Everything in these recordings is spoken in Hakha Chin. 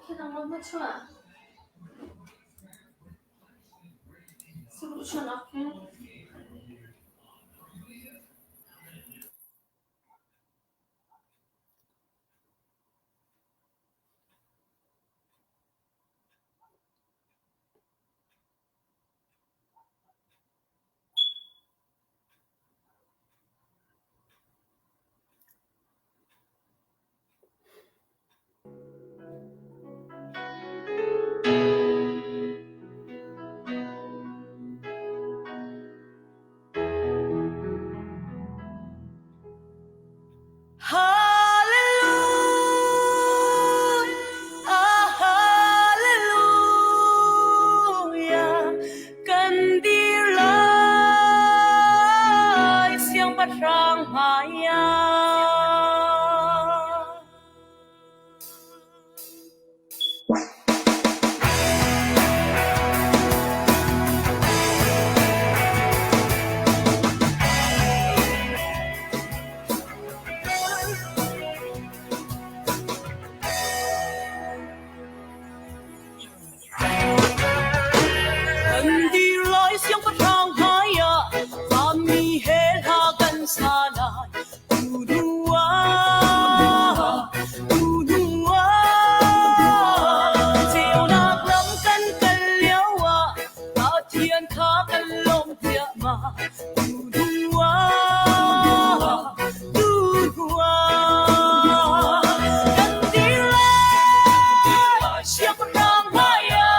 Hallelujah, hallelujah, kan dir lai siangpahrang hmaiah. Kan dir lai siangpahrang hmaiah vanmi he hla kan sa lai. Ceunak lam kan kal lioah Pathian kha kan lawm ziahmah. Kan dir lai siangpahrang hmaiah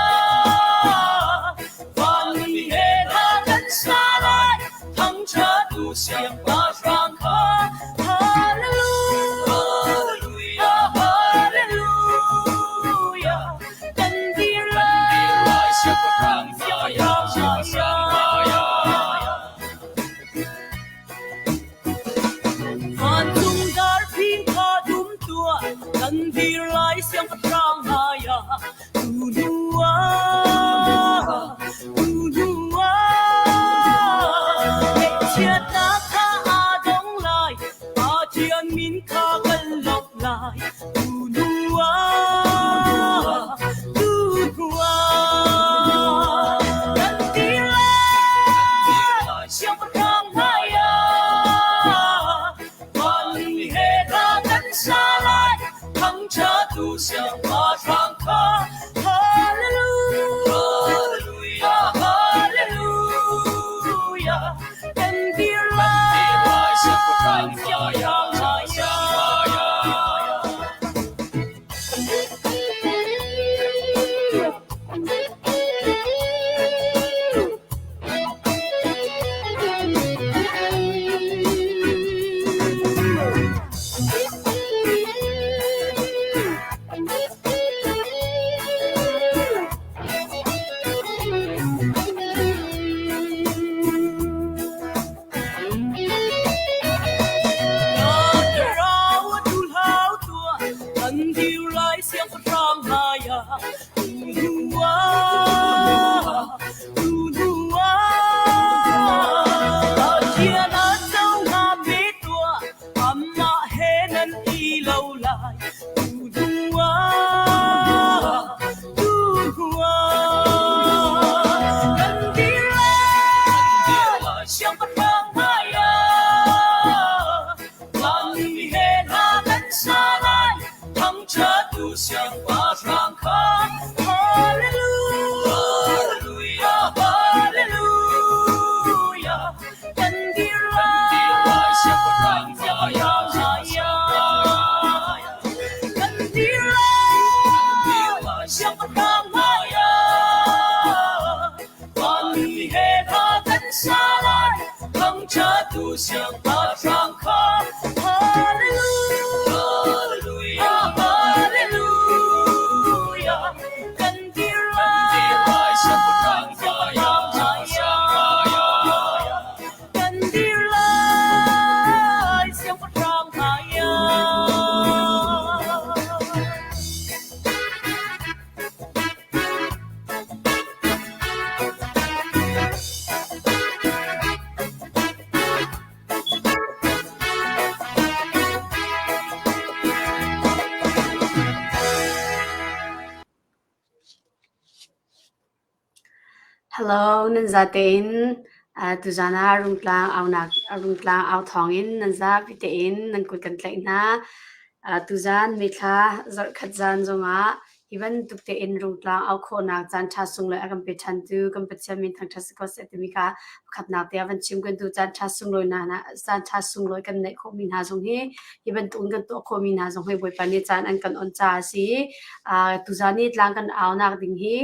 vanmi he hla kan sa lai. Thangṭhattu siangpahrang kha Hallelujah, Hallelujah, kan dir lai siangpahrang Vancung darphing kha dum tuah, kan dir lai siangpahrang hmaiah. Tu hnu ah, tu hnu ah, ngaihchiatnak kha aa dong lai, Pathian min kha kan lawmh lai. Tu hnu ah, tu hnu ah, kan ti lai, siangpahrang hmaiah, vanmi he hla kan sa lai. Thangṭhattu siangpahrang kha Hallelujah, Hallelujah, kan dir lai siangpahrang Kan dir lai siangpahrang hmaiah Pathian a co hngami tuah amah he nan i lo lai. Kan dir lai siangpahrang hmaiah vanmi he hla kan sa lai. Thangṭhattu siangpahrang kha Hallelujah, Hallelujah, kan dir lai siangpahrang hmaiah. Kan dir lai siangpahrang hmaiah vanmi he hla kan sa lai. Thangṭhattu siangpahrang kha Hallelujah, Hallelujah, kan dir lai siangpahrang hmaiah. Kan dir lai siangpahrang hmaiah. Hello, nan zatein tuzaan ah Rungtlang aunak Rungtlang au thawngin nan zapi tein nan kut kan tlaih hna. Tuzaan Mithla zarhkhat zaan zongah hi bantuk tein Rungtlang au khawhnak caan ṭha sunglawi a kan pe ṭhantu kan Pathian min thangṭhat si ko seh timi kha pakhatnak te ah van chim kan duh. Caan ṭha sunglawi hna caan ṭha sunglawi kan neih khawhmi hna zong hi hi bantuk in kan tuah khawhmi hna zong hi Bawipa nih caan an kan onh caah a si. Tuzaan i tlang kan aunak ding hi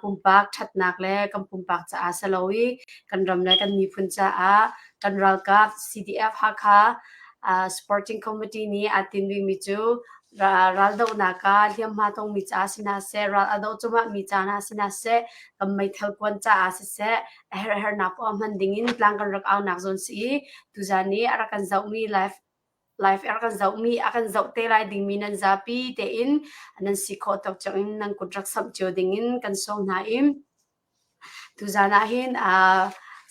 pumpak ṭhatnak le kan pumpak caah si lo i kan ram le kan miphun caah kan ralkap CDF Hakha Supporting Committee nih aa tinhmi cu raldohnak ah hliamhma tongmi caah si hna seh, ral a doh cuahmahmi ca hna si hna seh, kan meithal kuan caah siseh, a herhhernak poah hman dingin tlang kan rak aunak zawn si i tuzaan i a rak kan zohmi live live a kan zohmi a kan zoh te lai dingmi nan zapi tein nan si khawh tawk cio in nan kut rak samh cio dingin kan sawm hna i tuzaan ah hin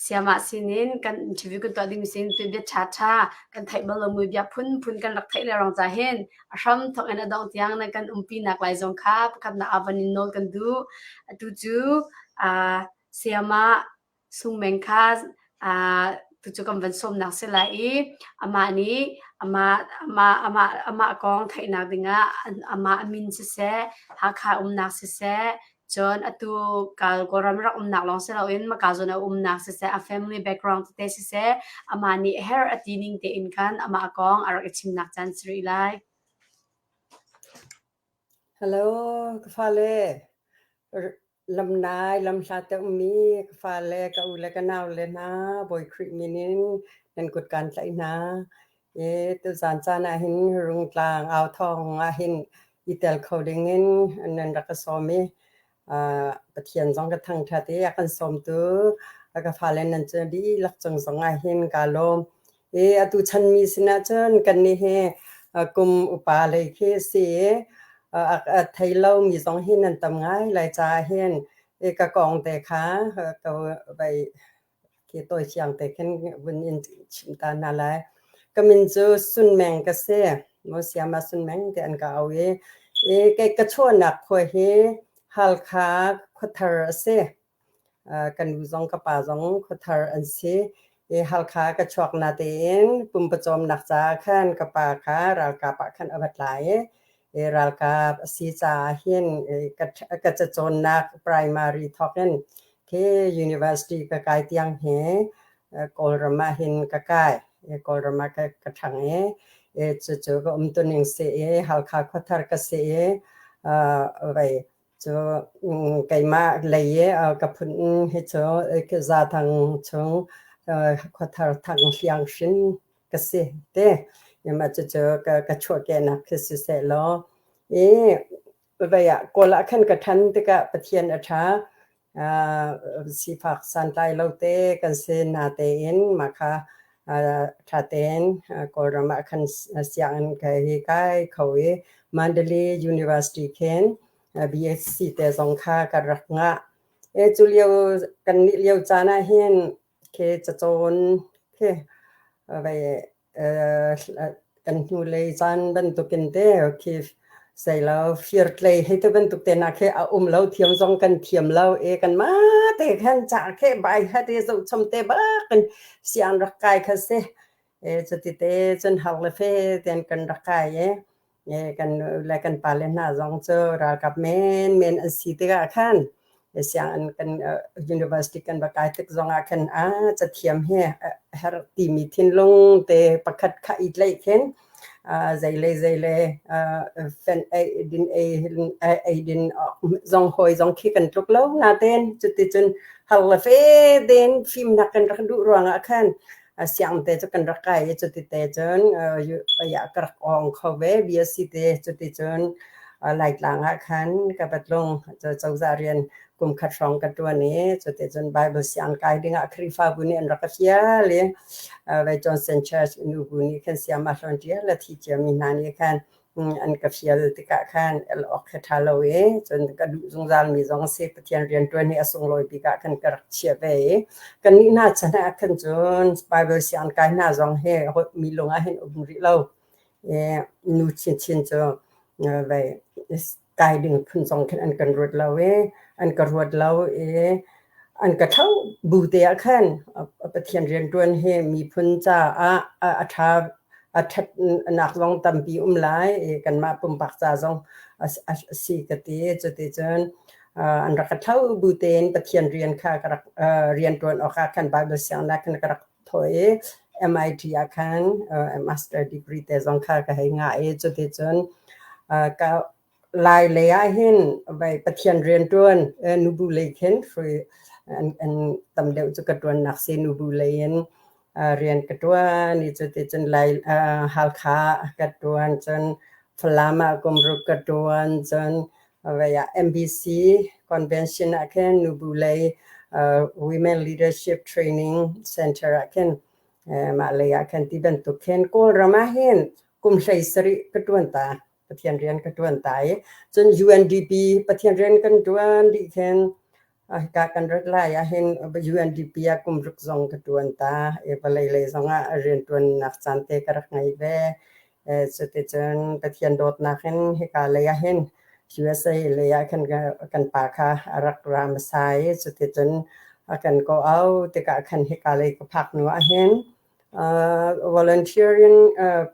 Siamah sinin kan interview kan tuah dingmi sin bia ṭhaṭha kan theih bal lomi bia phunphun kan rak theih le rong ca hin a hram thawk in a dongh tiang nan kan umpi nak lai zong kha pakhatnak ah van in nawl kan duh. Atu cu Sayamah Sung Meng kha tucu kan van sawmnak si lai i amah nih amah kong theihnak dingah amah min siseh, Hakha umnak siseh, cun atu Kawlram rak umnak lawng si loin maka zawn a umnak siseh, a family background tete siseh, amah nih herh a ti ning tein khan amah kong a rak i chimnak caan si rih lai. Hello, ka fale. Lamnai, lamhlat a ummi ka fale, ka u le ka naule hna, Bawi Khrih min in nan kut kaan tlaih hna. I tuzaan caan ah hin Rungtlang au thawng ah hin i tel kho ding in nan rak ka sawm i Pathian zong ka thangṭhat i a kan sawmtu ka fale nan cu dihlak cung zong ah hin kaa lawm. I atu chanmi sinah cun kannih hi kum upa lei khi a si i a thei lomi zong hi nan tam ngai lai caah hin i ka kong te kha ka vai khi tawi fiang te khin vun in chim ta hna lai. Ka min cu Sun Meng ka si. Mo Siama Sun Meng ti an ka au i i kei ka chuahnak khua hi Halkha khuathar a si. Ka nu zong ka pa zong khuathar an si. I Halkha ka chuak natein pumpawcawmnak caah khan ka pa kha ralkap ah khan a va tlai i ralkap a si caah hin ka cacawnnak primary thawk in khi university ka kai tiang hi Kawlram ah hin ka kai. Kawlram ah ka ṭhang i cucu ka umtuning si i Halkha khuathar ka si i vei Cu keimah lei i ka phun hi cu Zathang chung Khuathar Thang Hliang hrin ka si te. Mah cucu ka chuahkehnak khi siseh law i vei ah Kawl ah khan ka ṭhan tikah Pathian a ṭha. Sifak santlai lo te kan si natein mah kha ṭha tein Kawlram ah khan sianginn kai kai kho i Mandalay University khin BSc te zong kha ka rak ngah. Cu lio kan nih lio caan ah hin khi cacawn khi vei kan hnulei caan bantukin te khi seilo firtlei hei ti bantuk te hna khi a um lo thiam zong kan thiam lo i kanmah te khan ca khi bai hat i zohchom te bak in siang rak kai kha si. Cuti te cun har le fe tein kan rak kai i kan le kan pale hna zong cu ralkap menmen an si tikah khan sianginn kan university kan va kai tik zongah khan a cathiam hi herh timi thinlung te pakhat kha i tlaih khin zeile zeile fenh ei din ei ei din zong hawi zong khi kan tluk lo natein cuticun har le fe tein fimnak kan rak duh ruangah khan siang te cu kan rak kai i cuti te cun ka rak awng kho ve BSc te cuticun Laitlang ah khan ka va tlung. Cozah rian kum khat hrawng ka ṭuan i cuticun Bible siang kai dingah Khrihfabu nih an rak ka fial i Vai Johnson Church nubu nih khan siama hlawn ṭial a thi ciami hna nih khan an ka fial tikah khan el awk khi ṭha lo i cun ka duh zungzalmi zong a si. Pathian rianṭuan hi a sunglawi bik ah khan ka rak chiah ve i kannih hna chan ah khan cun Bible siang kai hna zong hi mi lung ah hin um rih lo. Nu chinchin cu vei kai ding phun zong khin an kan ruat lo i an ka ruat lo i An ka thlauh bu te ah khan Pathian rianṭuan hi miphun caah a ṭha a ṭhatnak zong tampi um lai i kanmah pumpak ca zong a si ka ti. Cuticun an rak ka thlauh bu tein Pathian rian kha ka rak rianṭuan awkah khan Baibal sianginn ah khan ka rak thawh i MIT ah khan master degree te zong kha ka hei ngah i cuticun ka Lai lei ah hin vei Pathian rianṭuan nubu lei khin hrui an tam deuh cu ka ṭuannak si nubu lei in rian ka ṭuan i cuticun Lai Halkha ka ṭuan cun Falam ah kum ruk ka ṭuan cun vei ah MBC convention ah khin nubu lei Women Leadership Training Center ah khin mah lei ah khin ti bantuk khin Kawlram ah hin kum 17 ka ṭuan ta. Pathian rian ka ṭuan ta i cun UNDP Pathian rian kan ṭuan dih khin hika kan rat lai ahhin UNDP ah kum ruk zong ka ṭuan ta i vawlei lei zongah rianṭuannak caan te ka rak ngei ve. Cuticun Pathian dawtnak in hika lei ahhin USA lei ah khan kan pa kha a rak ra hmasa i cuticun a kan kawh-au tikah khan hika lei ka phak hnu ahhin Volunteer in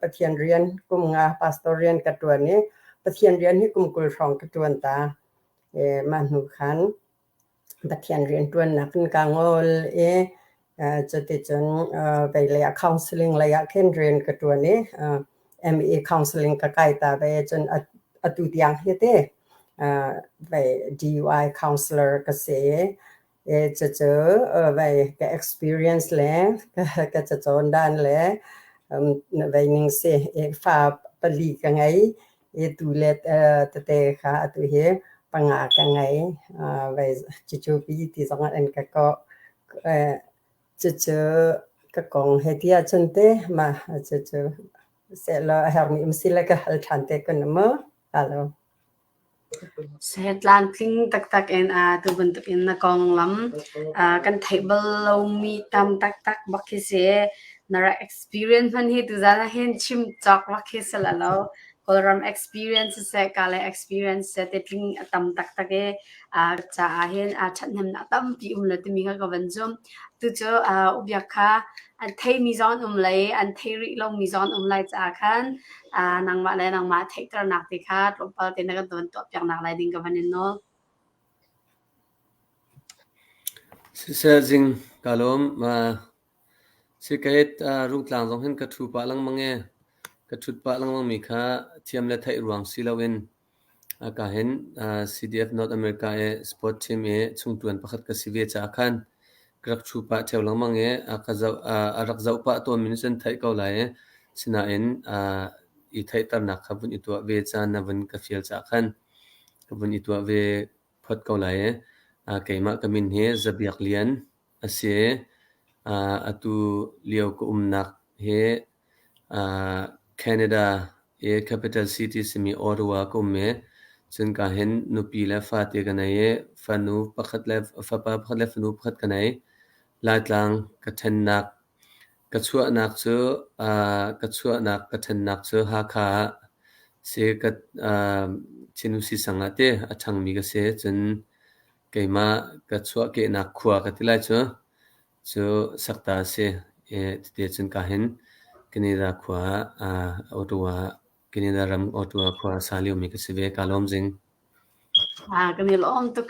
Pathian rian kum nga pastor rian ka ṭuan i Pathian rian hi kum 20 hrawng ka ṭuan ta. Mah hnu khan Pathian rian ṭuannak in kaa ngol i cuticun veilei ah counseling lei ah khin rian ka ṭuan i MA counseling ka kai ta ve. Cun atu tiang hi te DUI counselor ka si i Cucu vei ka experience le ka cacawn dan le vei ning si. Fa pali ka ngei i tu le tete kha atu hi panga ka ngei. Vei cucu pi ti zong ah an ka kawh. Cucu ka kong he ti ahcun teh mah cucu sehlaw a herhmi um si le ka hal ṭhan te kun mu. Halo. Tlamtling taktak in tu bantukin na konglam kan theih bal lomi tam taktak bak khi si. Na rak experience hmanh hi tuzaan ah hin chim cawk bak khi si la lo. Kawlram experience siseh, Kale experience siseh ti tling a tam taktak i caah hin ṭhathnemnak tampi um lo timi kha ka van zumh. Tucu ubiak kha an theimi zong an um lai i an theih rih lomi zong an um lai caah khan nangmah le nangmah theihternak ti kha tlawmpal te na kan van tuahpiaknak lai ding ka van in nawl. Siseh zing ka lawm. Sikeit Rungtlang zong hin ka ṭhu pah lengmang i ka ṭhut pah lengmang mi kha thiam le theih ruang si loin Ka hin CDF North America i sport team i chungṭuan pakhat ka si ve caah khan ka rak ṭhu pah ṭheo lengmang i a rak zoh pah tawnmi nih cun theih ko lai i sinain i theihternak kha vun i tuah ve caan na vun ka fial caah khan ka vun i tuah ve phot ko lai i keimah ka min hi Za Biak Lian a si i atu lio ka umnak hi Canada i capital city simi Ottawa ka um i cun ka hin nupi le fate ka nei i fanu pakhat le fapa pakhat le fanu pakhat ka nei. Laitlang ka ṭhennak ka chuahnak cu ka chuahnak ka ṭhennak cu Hakha ah si ka Chin-U-Si sang ah ti a ṭhangmi ka si. Cun keimah ka chuahkehnak khua ka ti lai cu. Cu sakta a si i cuti cun ka hin Canada khua ah Ottawa Canada ram Ottawa khua a sa liomi ka si ve. Kaa lawm zing. Kan i lawm tuk.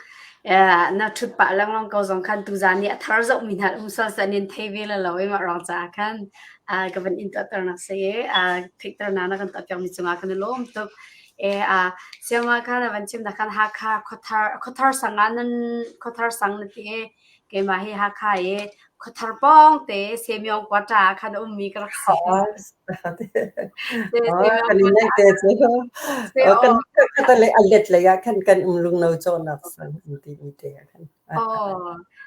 Na ṭhut pah lengmang ko zong khan tuzaan i a thar zohmi hna um sual seh nin thei ve la lo i mah ruang caah khan ka van in tuahternak si i theihternak na kan tuahpiakmi cungah kan i lawm tuk. Siama kha na van chim na khan Hakha khuathar khuathar sang ah nan khuathar sang na ti i Keimah hi Hakha i khuathar pawng te Semyong quarter ah khan a ummi ka rak si. Kan in nei te cu. Kan kata le a let lei ah khan kan um lung no cawnak san an ti mi te ah khan.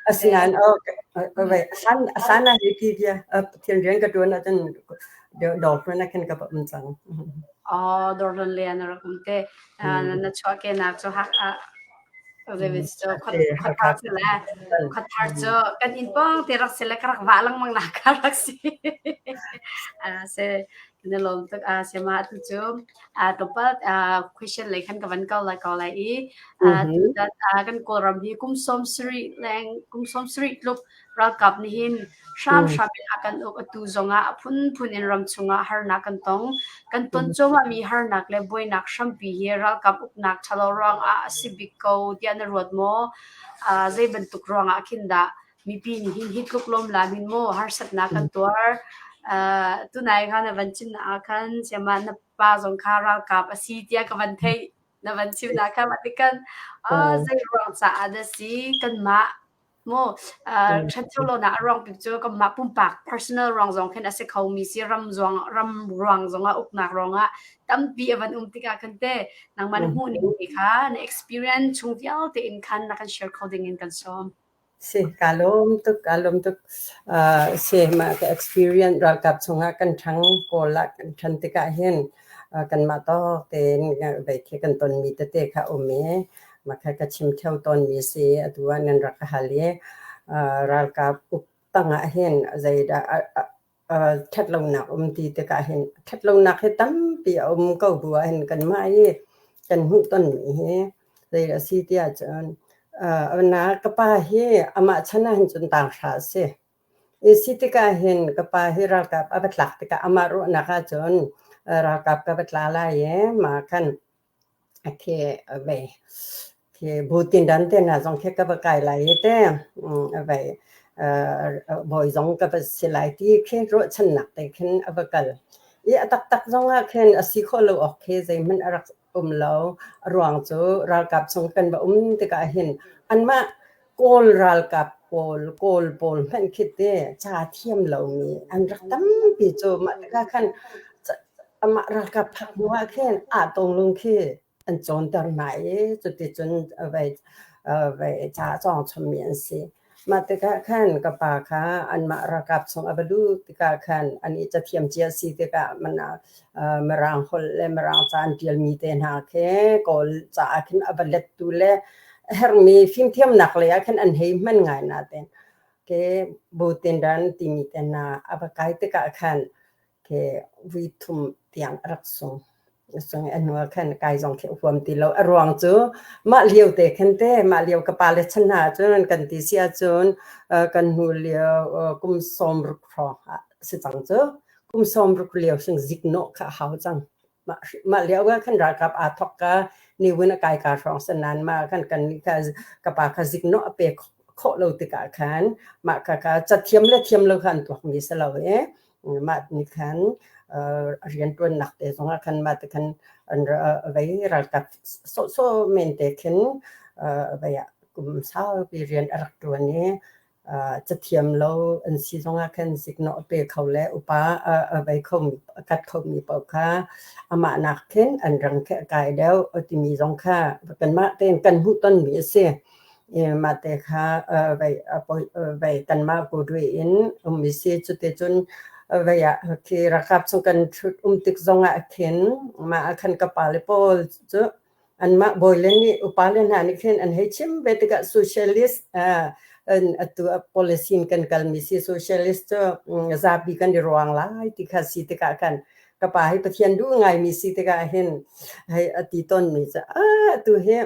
Asinain asan asan ah hi ti bia Pathian rian ka tuan ahcun dawr na khan ka um cang. Oh, dawr le na rak um te. Na chuahkehnak cu Hakha. Khuathar cu le khuathar cu kan inn pawng te rak si le ka rak vah lengmang nak ka rak si. Se na lawm tuk a se ma tu cu tlawmpal question lei khan ka van ko lai ko lai i kan Kawlram hi kum 70 leng kum 70 tluk ralkap nih hin hramhram in a kan uk. Atu zongah a phunphun in ram chungah harnak kan tong. Kan ton cuahmahmi harnak le buainak hrampi hi ralkap uknak ṭhalo ruangah a si bik ko tiah na ruat maw? Zei bantuk ruangah khin dah mipi nih hin hi tluk lawmlam hin maw harsatnak kan tuar? Tunai kha na van chimnak ah khan siamah na pa zong kha ralkap a si tiah ka van theih. Na van chimnak kha mah tikan zei ruang caah dah si kanmah Maw ṭhancho lonak a ruang bik cu kanmah pumpak personal ruang zong khin a si khomi si ram zuang ram ruang zongah uknak ruangah tampi a van um tikah khan te nangmah na hmuh ning te kha na experience chung vialte in khan na kan share kho ding in kan sawm. Si, kaa lawm tuk, kaa lawm tuk. Si, mah ka experience ralkap chungah kan ṭhang kawl ah kan ṭhan tikah hin kanmah tawk tein vei khi kan tonmi tete kha um i Mah kha ka chim ṭheo tawnmi a si. Atu ah nan rak ka hal i ralkap uk tangah hin zeidah ṭhatlonak um ti tikah hin ṭhatlonak hi tampi a um ko bu ah hin kanmah i kan hmuhtonmi hi zei a si tiah cun na ka pa hi amah chan ah hin cun tanghra a si. I si tikah hin ka pa hi ralkap a va tlak tikah amah ruahnak ahcun ralkap ka va tla lai i mah khan Khi vei khi butindan te hna zong khi ka va kai lai i te vei bawi zong ka va si lai ti khi ruahchannak te khin a va kal. I a taktak zong ah khin a si khawh lo awk khi zeihmanh a rak um lo. A ruang cu ralkap chung kan va um tikah hin anmah Kawl ralkap pawl, Kawl pawl hmanh khi te ca thiam lomi an rak tampi cu mah tikah khan amah ralkap phak hnu ah khin ah tawng khi an cawnter hna i cuticun vei vei ca a cawng chommi an si. Mah tikah khan ka pa kha anmah ralkap chung a va lut tikah khan anih cathiam cia si tikah man ah Mirang holh le Mirang ca an ṭialmi te hna khi Kawl ca ah khin a va lettu le a herhmi fimthiamnak lei ah khin an hei hman ngai nain ke butinran timi te hna a va kai tikah khan ke vui thum tiang a rak sung. Sung a hnu ah khan kai zong khi a huam ti lo. A ruang cu mah lio te khan te mah lio ka pale chan hna ahcun kan ti si ahcun kan hnu lio kum 60 hrawng ah si cang cu. Kum 60 lio sing ziknawh kha a hau cang. Mah mah lio ah khan ralkap aa thawk ka niwin a kai ka hrawng sanan mah khan kan nih kha ka pa kha ziknawh a pe khawh lo tikah khan mah kha kha cathiam le thiam lo kha an tuak mi si lo i mah nih khan rianṭuannak te zongah khan mah ti khan an vei ralkap sawhsawh men te khin vei ah kum saupi rian a rak ṭuan i cathiam lo an si zongah khan ziknawh a pe kho le upa a vei khomi a kat khomi paoh kha amah nak khin an rang khi a kai deuh timi zong kha kanmah tein kan hmuhtonmi a si. Mah te kha vei kanmah kudui in um i si. Cuticun vei ah khi ralkap chung kan ṭhut um tik zongah khin mah ah khan ka pale pawl cu anmah bawile nih upale hna nih khin an hei chim ve tikah socialist atu policy in kan kalmi si socialist cu zapi kan i ruang lai ti kha si tikah khan ka pa hi Pathian duh ngaimi si tikah hin hei a ti tawnmi cu atu hi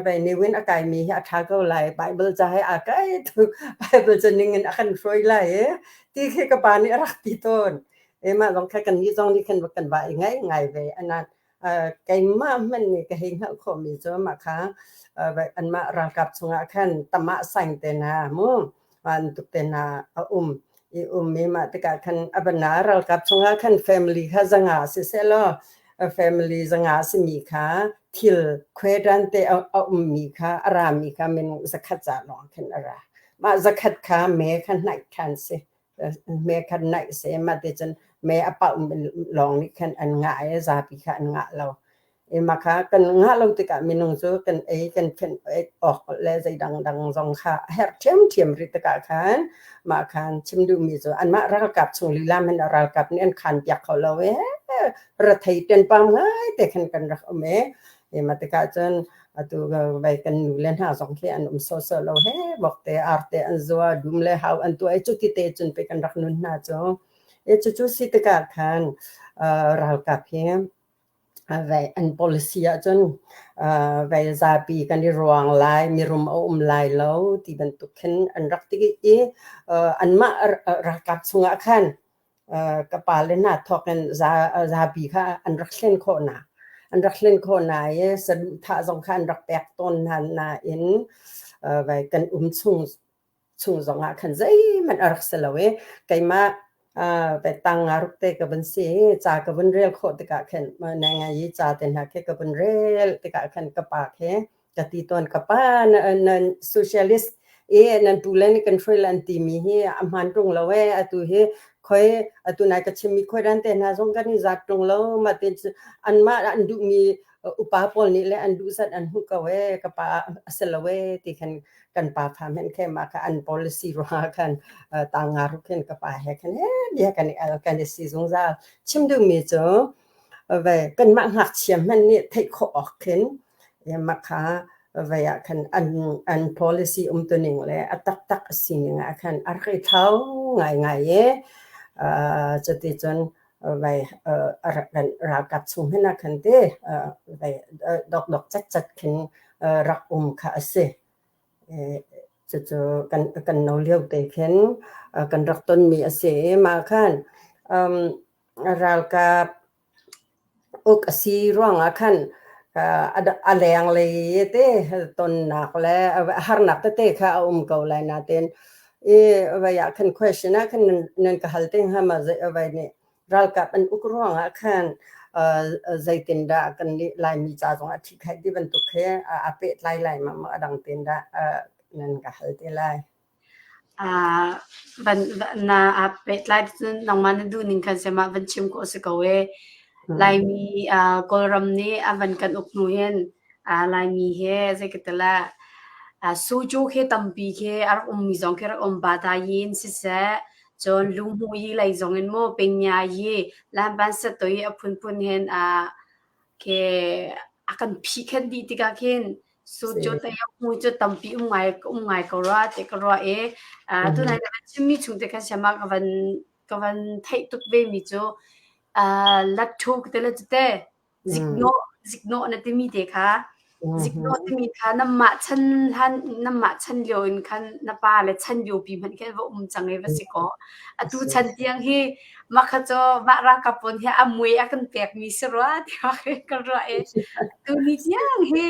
vei niwin a kaimi hi a ṭha ko lai Bible ca he aa kai tuk Bible ca ning in a kan hruai lai e ti khi ka pa nih a rak ti tawn e mah zong kha kan nih zong nih khan kan va i ngai ngai ve anan keimah hmanh nih ka hei hngalh khawhmi cu mah kha anmah ralkap chungah khan tamah saing te hna mu bantuk te hna a um i um i mah tikah khan a bana ralkap chungah khan family kha zanga siseh law family zanga simi kha thil khuedan te a ummi kha a rami kha minung zakhat ca lawng khin a ra mah zakhat kha me kha hnaih ṭhan si me kha naih si mah ti cun me a pauh lawng nih khan an ngah i zapi kha an ngah lo i mah kha kan ngah lo tikah minung cu kan ei kan fenh awk le zei dangdang zong kha a herh ṭhiamṭhiam rih tikah khan mah khan chim duhmi cu anmah ralkap chung lila hmanh ah ralkap nih an khan piak kho lo i rethei ṭenpam ngai te khan kan rak um i. I mah tikah cun atu vai kan nu le hna zong khi an um sawhsawh lo he vokte arte an zua dum le hau an tuah i cuti te cun pei kan rak nun hna cu. I cucu si tikah khan ralkap hi vai an policy ahcun vai zapi kan i ruang lai, mirum a um lai lo ti bantuk khin an rak ti i anmah ralkap chungah khan ka pale hna thawk in zapi kha an rak thlen khawh hna. An rak thlen khawh hna i saduhthah zong kha an rak pek tawn hna nain vai kan um chung chung zongah khan zeihmanh a rak si lo i keimah tang nga ruk te ka vun si i ca ka vun rel khawh tikah khin ngai i ca te hna khi ka vun rel tikah khan ka pa khi ka ti tawn ka pa na socialist i nan pu le nih kan hruai le an timi hi a hmaan ṭung lo ee atu hi khoi atu nai ka chimmi khoi dan te hna zong kan i zat ṭung lo mah tin anmah an duhmi upa pawl nih le an duh zat an hmuh ko ee ka pa a si lo ee ti khan kan pa fa hmenh khe mah kha an policy ruangah khan tanga ruk khin ka pa he khan he bia kan i al kan i si zungzal. Chim duhmi cu ve kanmah ngakchia hmanh nih theih khawh awk khin mah kha vei ah khan an an policy umtuning le a taktak a sining ah khan a rak i thlau ngaingai i cuticun vai kan ralkap chung hin ah khan te vai dawkdawk catcat khin rak um kha a si. Cucu kan kan no lio te khin kan rak tonmi a si i mah khan ralkap uk a si ruangah khan a lenglei te tonnak le harnak tete kha a um ko lai nain i vai ah khan question ah khan nan ka hal te hnga ma vai nih ralkap an uk ruangah khan zeitindah kan nih Laimi ca zongah ṭhikhaih ti bantuk he aa pehtlai lai ma maw a dang tein dah nan ka hal te lai. Van na aa pehtlai cun nangmah na duhning khan seh mah van chim khawh a si ko ee. Laimi Kawlram nih a van kan uk hnu hin Laimi he zei ka ti lah soju khi tampi khi a rak ummi zong khi rak um batayin siseh Cun luhmuhyi lei zongin maw pingyayi lamban satoi a phunphun hin khi a kan phihkhenh dih tikah khin sucu tayaw cu tampi um ngai ko rua ti ka ruah i tunai na van chimmi chung te khan siamah ka van theih tuk ve mi cu latṭhu ka ti le cute Ziknawh, ziknawh na timi te kha ziknawh timi kha nanmah chan hlan nanmah chan lio in khan na pa le chan lio pi hmanh khin va um cang i va si kaw atu chan tiang hi mah kha cu mah ralkap pawl hi a mui a kan pekmi si rua tiah ka ruah i tu ni tiang hi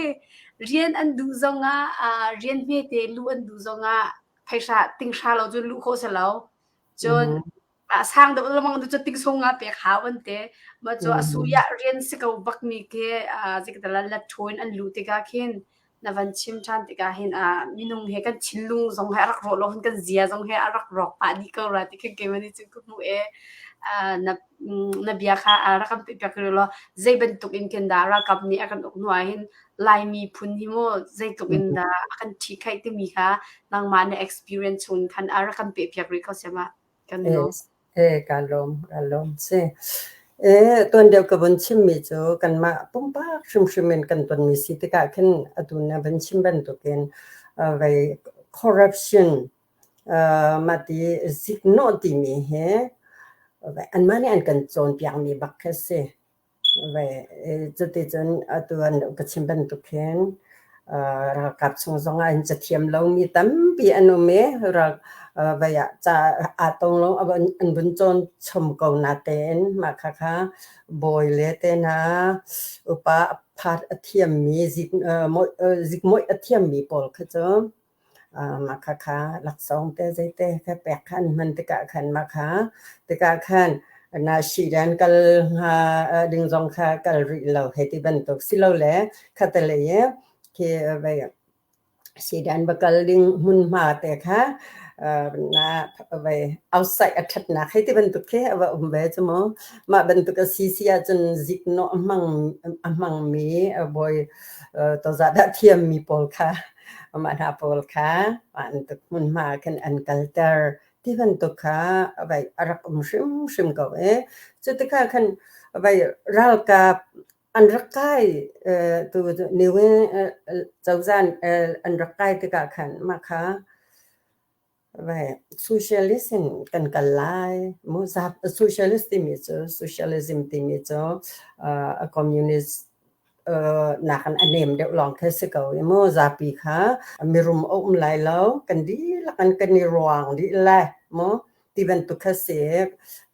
rian an duh zongah rian hmete luh an duh zongah phaisa tinghra lo cun luh khawh si lo. Cun a sang deuh lengmang tu cu tingsung nga pek hau an ti. Mah cu a suya rian si ko bak mi khi zeikatala la ṭhu in an luh tikah khin na van chim ṭhan tikah hin minung he kan thinlung zong he a rak rawh lo hin kan zia zong he a rak rawk pah dih ko ra ti khin keimah nih cun ka hmuh i na na bia kha rak kan pehpiak rih law zei bantuk in khin dah ralkap nih a kan uk hnu ah hin Laimi phun hi mu zeitluk in dah a kan ṭhikhaih timi kha nangmah na experience chung khan a rak kan pehpiak rih ko siam ah. Kan lawm. Eh, kaa lawm, kaa lawm. Si. Eh, tuan deuh ka vun chimmi cu kanmah pumpak hrimhrim in kan tonmi si tikah khin atu na vun chim bantukin vei corruption mah ti ziknawh timi hi anmah nih an kan cawnpiakmi bak khi a si. Cuticun atu an ka chim bantuk hin ralkap chung zongah hin cathiam lomi tampi an um i vei ah ca aa tong lo an vun cawn chom ko natein mah khakha bawi le te hna upa phat a thiammi zikmawih a thiammi pawl kha cu Mah khakha laksawng te zeite kha pek kha an hman tikah khan mah kha tikah khan na shidan kal hnga ding zong kha kal rih lo hei ti bantuk silole khatalei i khi vei sidan va kal ding hmunhma te kha na vei outside a ṭhatnak hei ti bantuk khi a va um ve cu mu. Mah bantuk a si si ahcun ziknawh a hmang a hmangmi bawi tozah dah thiammi pawl kha Mah hna pawl kha bantuk hmunhma ah khin an kalter ti bantuk kha vai a rak um hrimhrim ko i cu tikah khan vai ralkap An rak kai tu Niwin cozah an rak kai tikah khan mah kha socialist in kan kal lai. Socialist timi cu socialism timi cu a communist nakin a nem deuh lawng khi si ko i mu zapi kha mirum a um lai lo, kan dihlak in kan i ruang dih lai mu ti bantuk kha si.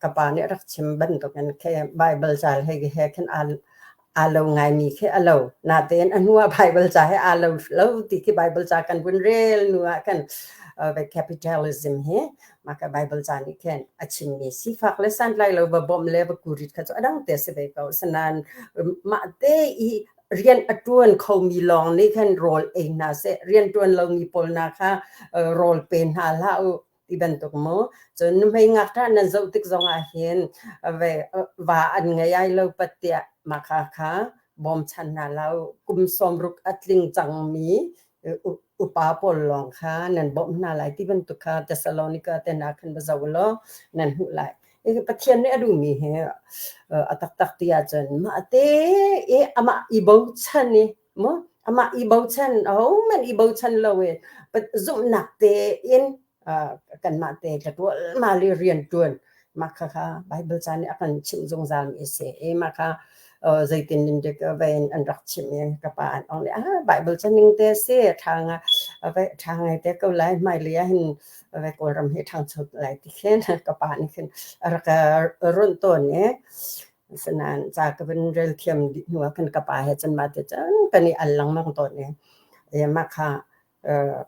Ka pa nih a rak chim bantukin khi Baibal ca he he khin aa lo ngaimi khi a lo. Natein a hnu ah Baibal ca he aa lo lo ti khi Baibal ca kan vun rel hnu ah khan capitalism hi mah ka Baibal ca nih khin a chimmi sifak le santlai lo va bawmh le va kurit kha cu a dang te si ve ko. Asinain mah te i rian a ṭuan khomi lawng nih khan rawl ei hna seh, rian ṭuan lomi pawl hna kha rawl pe hna hlah u ti bantuk mu. Cun nuhmei ngakṭah nan zoh tik zongah hin va an ngei ai lo pat tiah mah kha kha bawmchan hna hlah u. Kum 60 a tling cangmi upa pawl lawng kha nan bawmh hna lai ti bantuk kha Thessalonica te hna khan va zoh law nan hmuh lai. Pathian nih a duhmi hi a taktak ti ahcun mah te i amah i bochan i mu amah i bochan ahohmanh i bochan lo i zumhnak tein kanmah te tlatualmal i rianṭuan mah khakha Baibal ca nih a kan chimh zungzalmi a si i mah kha zeitin in dik vein an rak chimh i ka pa an ong nih ah Baibal ca ning te a si ṭha nga ṭha ngai te ko lai hmailei ah hin Kawlram hi ṭhangcho lai ti khin ka pa nih khin a rak runh tawn i asinain ca ka vun rel thiam dih hnu ah khan ka pa he cun mah ti cun kan i al lengmang tawn i mah kha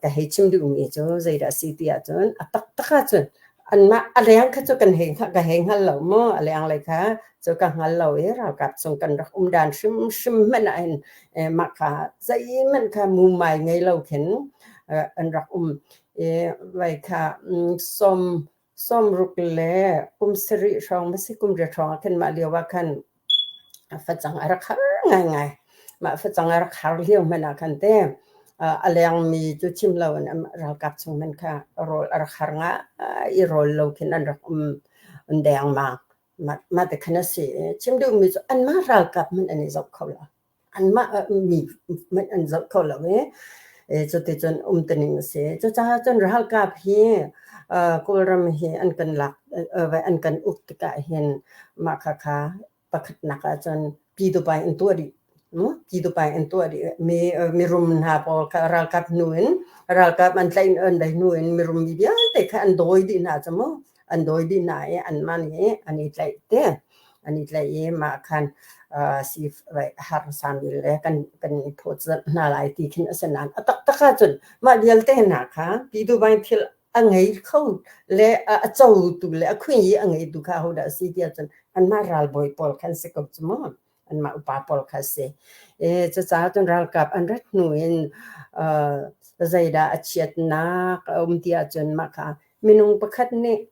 ka hei chim duhmi cu zeidah a si ti ahcun a taktak ahcun anmah a leng kha cu kan hei ka hei hngal lo mu. A lenglei kha cu ka hngal lo i ralkap chung kan rak um dan hrimhrim hmanh ah hin mah kha zeihmanh kha mumai ngei lo khin an rak um i vai kha sawm 60 le kum sarih hrawng masi kum riat hrawng ah khin mah lio ah khan facang a rak har ngaingai. Mah facang a rak har lio hmanh ah khan te a lengmi cu chim lo in ralkap chung hmanh kha rawl a rak har ngai i rawl lo khin an rak um dengmang. Mah ti khan a si. Chim duhmi cu anmah ralkap hmanh an i zoh kho lo. Anmah mi hmanh an zoh kho lo i cuticun umtuning a si. Cucaah cun ralkap hi Kawlram hi an kan lak an kan uk tikah hin mah khakha pakhatnak ahcun Pyitupai an tuah dih. Pyitupai an tuah dih. Mi mirum hna pawl kha ralkap hnu in ralkap an tlaih an dai hnu in mirum mi vialte kha an dawi dih hna cu mu. An dawi dih hna i anmah nih an i tlaih te. An i tlaih i mah khan harsami le kan i phawtzamh hna lai ti khin a si nain a taktak ahcun mah vialte hna kha Pyitubai thil a ngei kho le a cotu le a khui i a ngeitu kha ahodah a si ti ahcun anmah ralbawi pawl khan si ko cu mu. Anmah upa pawl kha a si. Cucaah cun ralkap an rat hnu in zeidah a chiatnak a um ti ahcun mah kha minung pakhat nih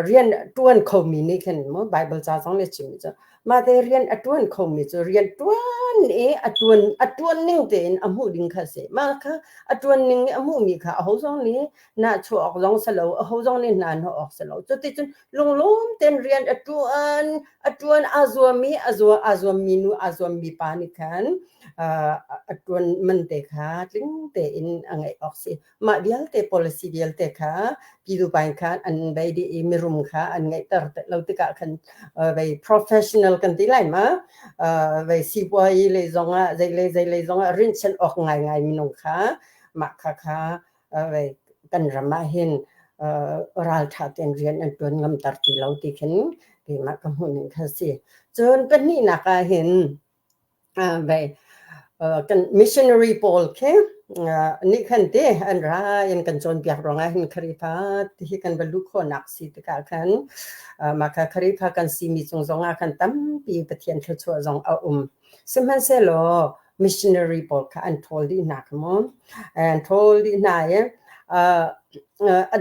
rian a ṭuan khomi nih khin mu Baibal ca zong nih a chimmi cu mahte rian a ṭuan khomi cu rian ṭuan i a ṭuan a ṭuan ning tein a hmuh ding kha a si. Mah kha a ṭuan ning i a hmuhmi kha aho zong nih nahchuah awk zong si lo, aho zong nih hna hnawh awk si lo. Cuticun lunglawm tein rian a ṭuan, a ṭuan aa zuam i a zua aa zuammi nu aa zuammi pa nih khan a ṭuan man te kha tling tein a ngeih awk si. Mah vialte policy vialte kha Pyitupain khan an bei dih i mirum kha an ngeihter lo tikah khan vei professional kan ti lai ma vei sipuayi lei zongah zeilei zeilei zongah rinhchanh awk ngaingai minung kha mah kha kha vei kan ram ah hin ralṭha tein rian an ṭuan ngamter ti lo ti khin keimah ka hmuh ning kha si. Cun pahnihnak ah hin Vei kan missionary pawl khi nih khan ti an ra in kan cawnpiak ruangah hin Khrihfa ti hi kan va luh khawhnak si tikah khan mah kha Khrihfa kan simi cung zongah khan tampi Pathian thluachuah zong a um. Sihmanhsehlaw missionary pawl kha an ṭhawl dih hna kha mu. An ṭhawl dih hna i a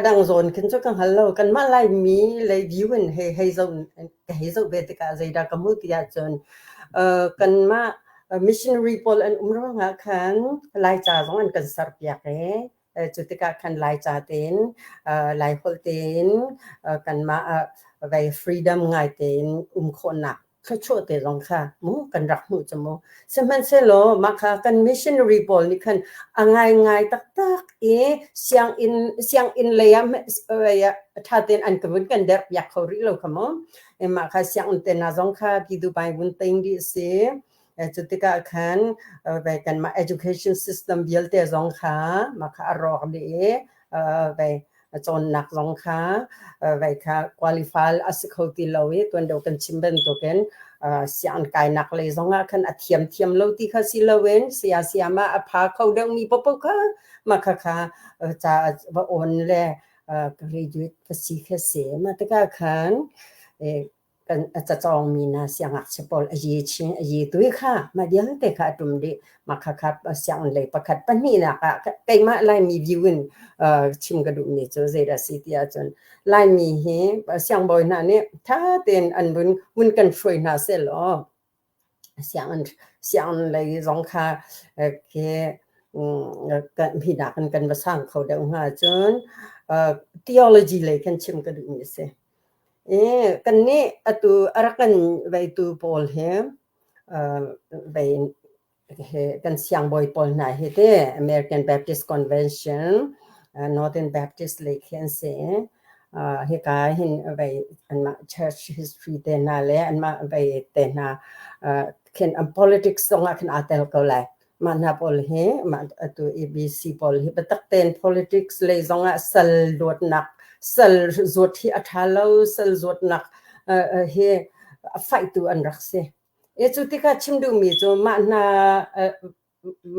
dang zawn khin cu ka hngal lo. Kanmah Laimi lei view in hei hei zoh ka hei zoh ve tikah zeidah ka hmuh ti ahcun kanmah missionary pawl an um ruangah khan Laica zong an kan serpiak i cu tikah khan Laica tein Laiholh tein kanmah vei freedom ngai tein um khawhnak. Thluachuah te zong kha mu kan rak hmuh cu mu. Sihmanhsehlaw mah kha kan missionary pawl nih khan a ngaingai taktak i sianginn sianginn lei ah ṭha tein an ka vun kan derh piak kho rih lo kha mu. Mah kha sianginn te hna zong kha Pyidawbai vun tein dih a si. Cu tikah khan kanmah education system vialte zong kha mah kha a rawk dih i cawnnak zong kha vei kha qualify a si kho ti lo i tuan deuh kan chim bantukin sianginn kainak lei zongah khan a thiam thiam lo ti kha si loin saya sayama a pha kho deuhmi paohpaoh kha mah khakha ca va awn le graduate va si kha si. Mah tikah khan kan cacawngmi hna siangngakchia pawl a ye chin a ye tui kha mah vialte kha a ṭum dih. Mah khakha sianginn lei pakhat pahnihnak ah keimah Laimi view in chim ka duhmi cu zeidah a si ti ahcun Laimi hi siangbawi hna nih ṭha tein an vun vun kan hruai hna sehlaw sianginn sianginn lei zong kha khi hi nakin kan va sang kho deuh hnga. Cun theology lei khan chim ka duhmi a si. Kannih atu a rak kan veitu pawl hi vei kan siangbawi pawl hna hi ti American Baptist Convention, Northern Baptist lei khi an si. Hika hin vei anmah church history te hna le anmah vei te hna khin an politics zong ah khin aa tel ko lai. Mah hna pawl hi mah atu ABC pawl hi biatak tein politics lei zongah sal luatnak sal zuat hi a ṭha lo sal zuatnak hi a faihtu an rak si. E cu tikah chim duhmi cu mah hna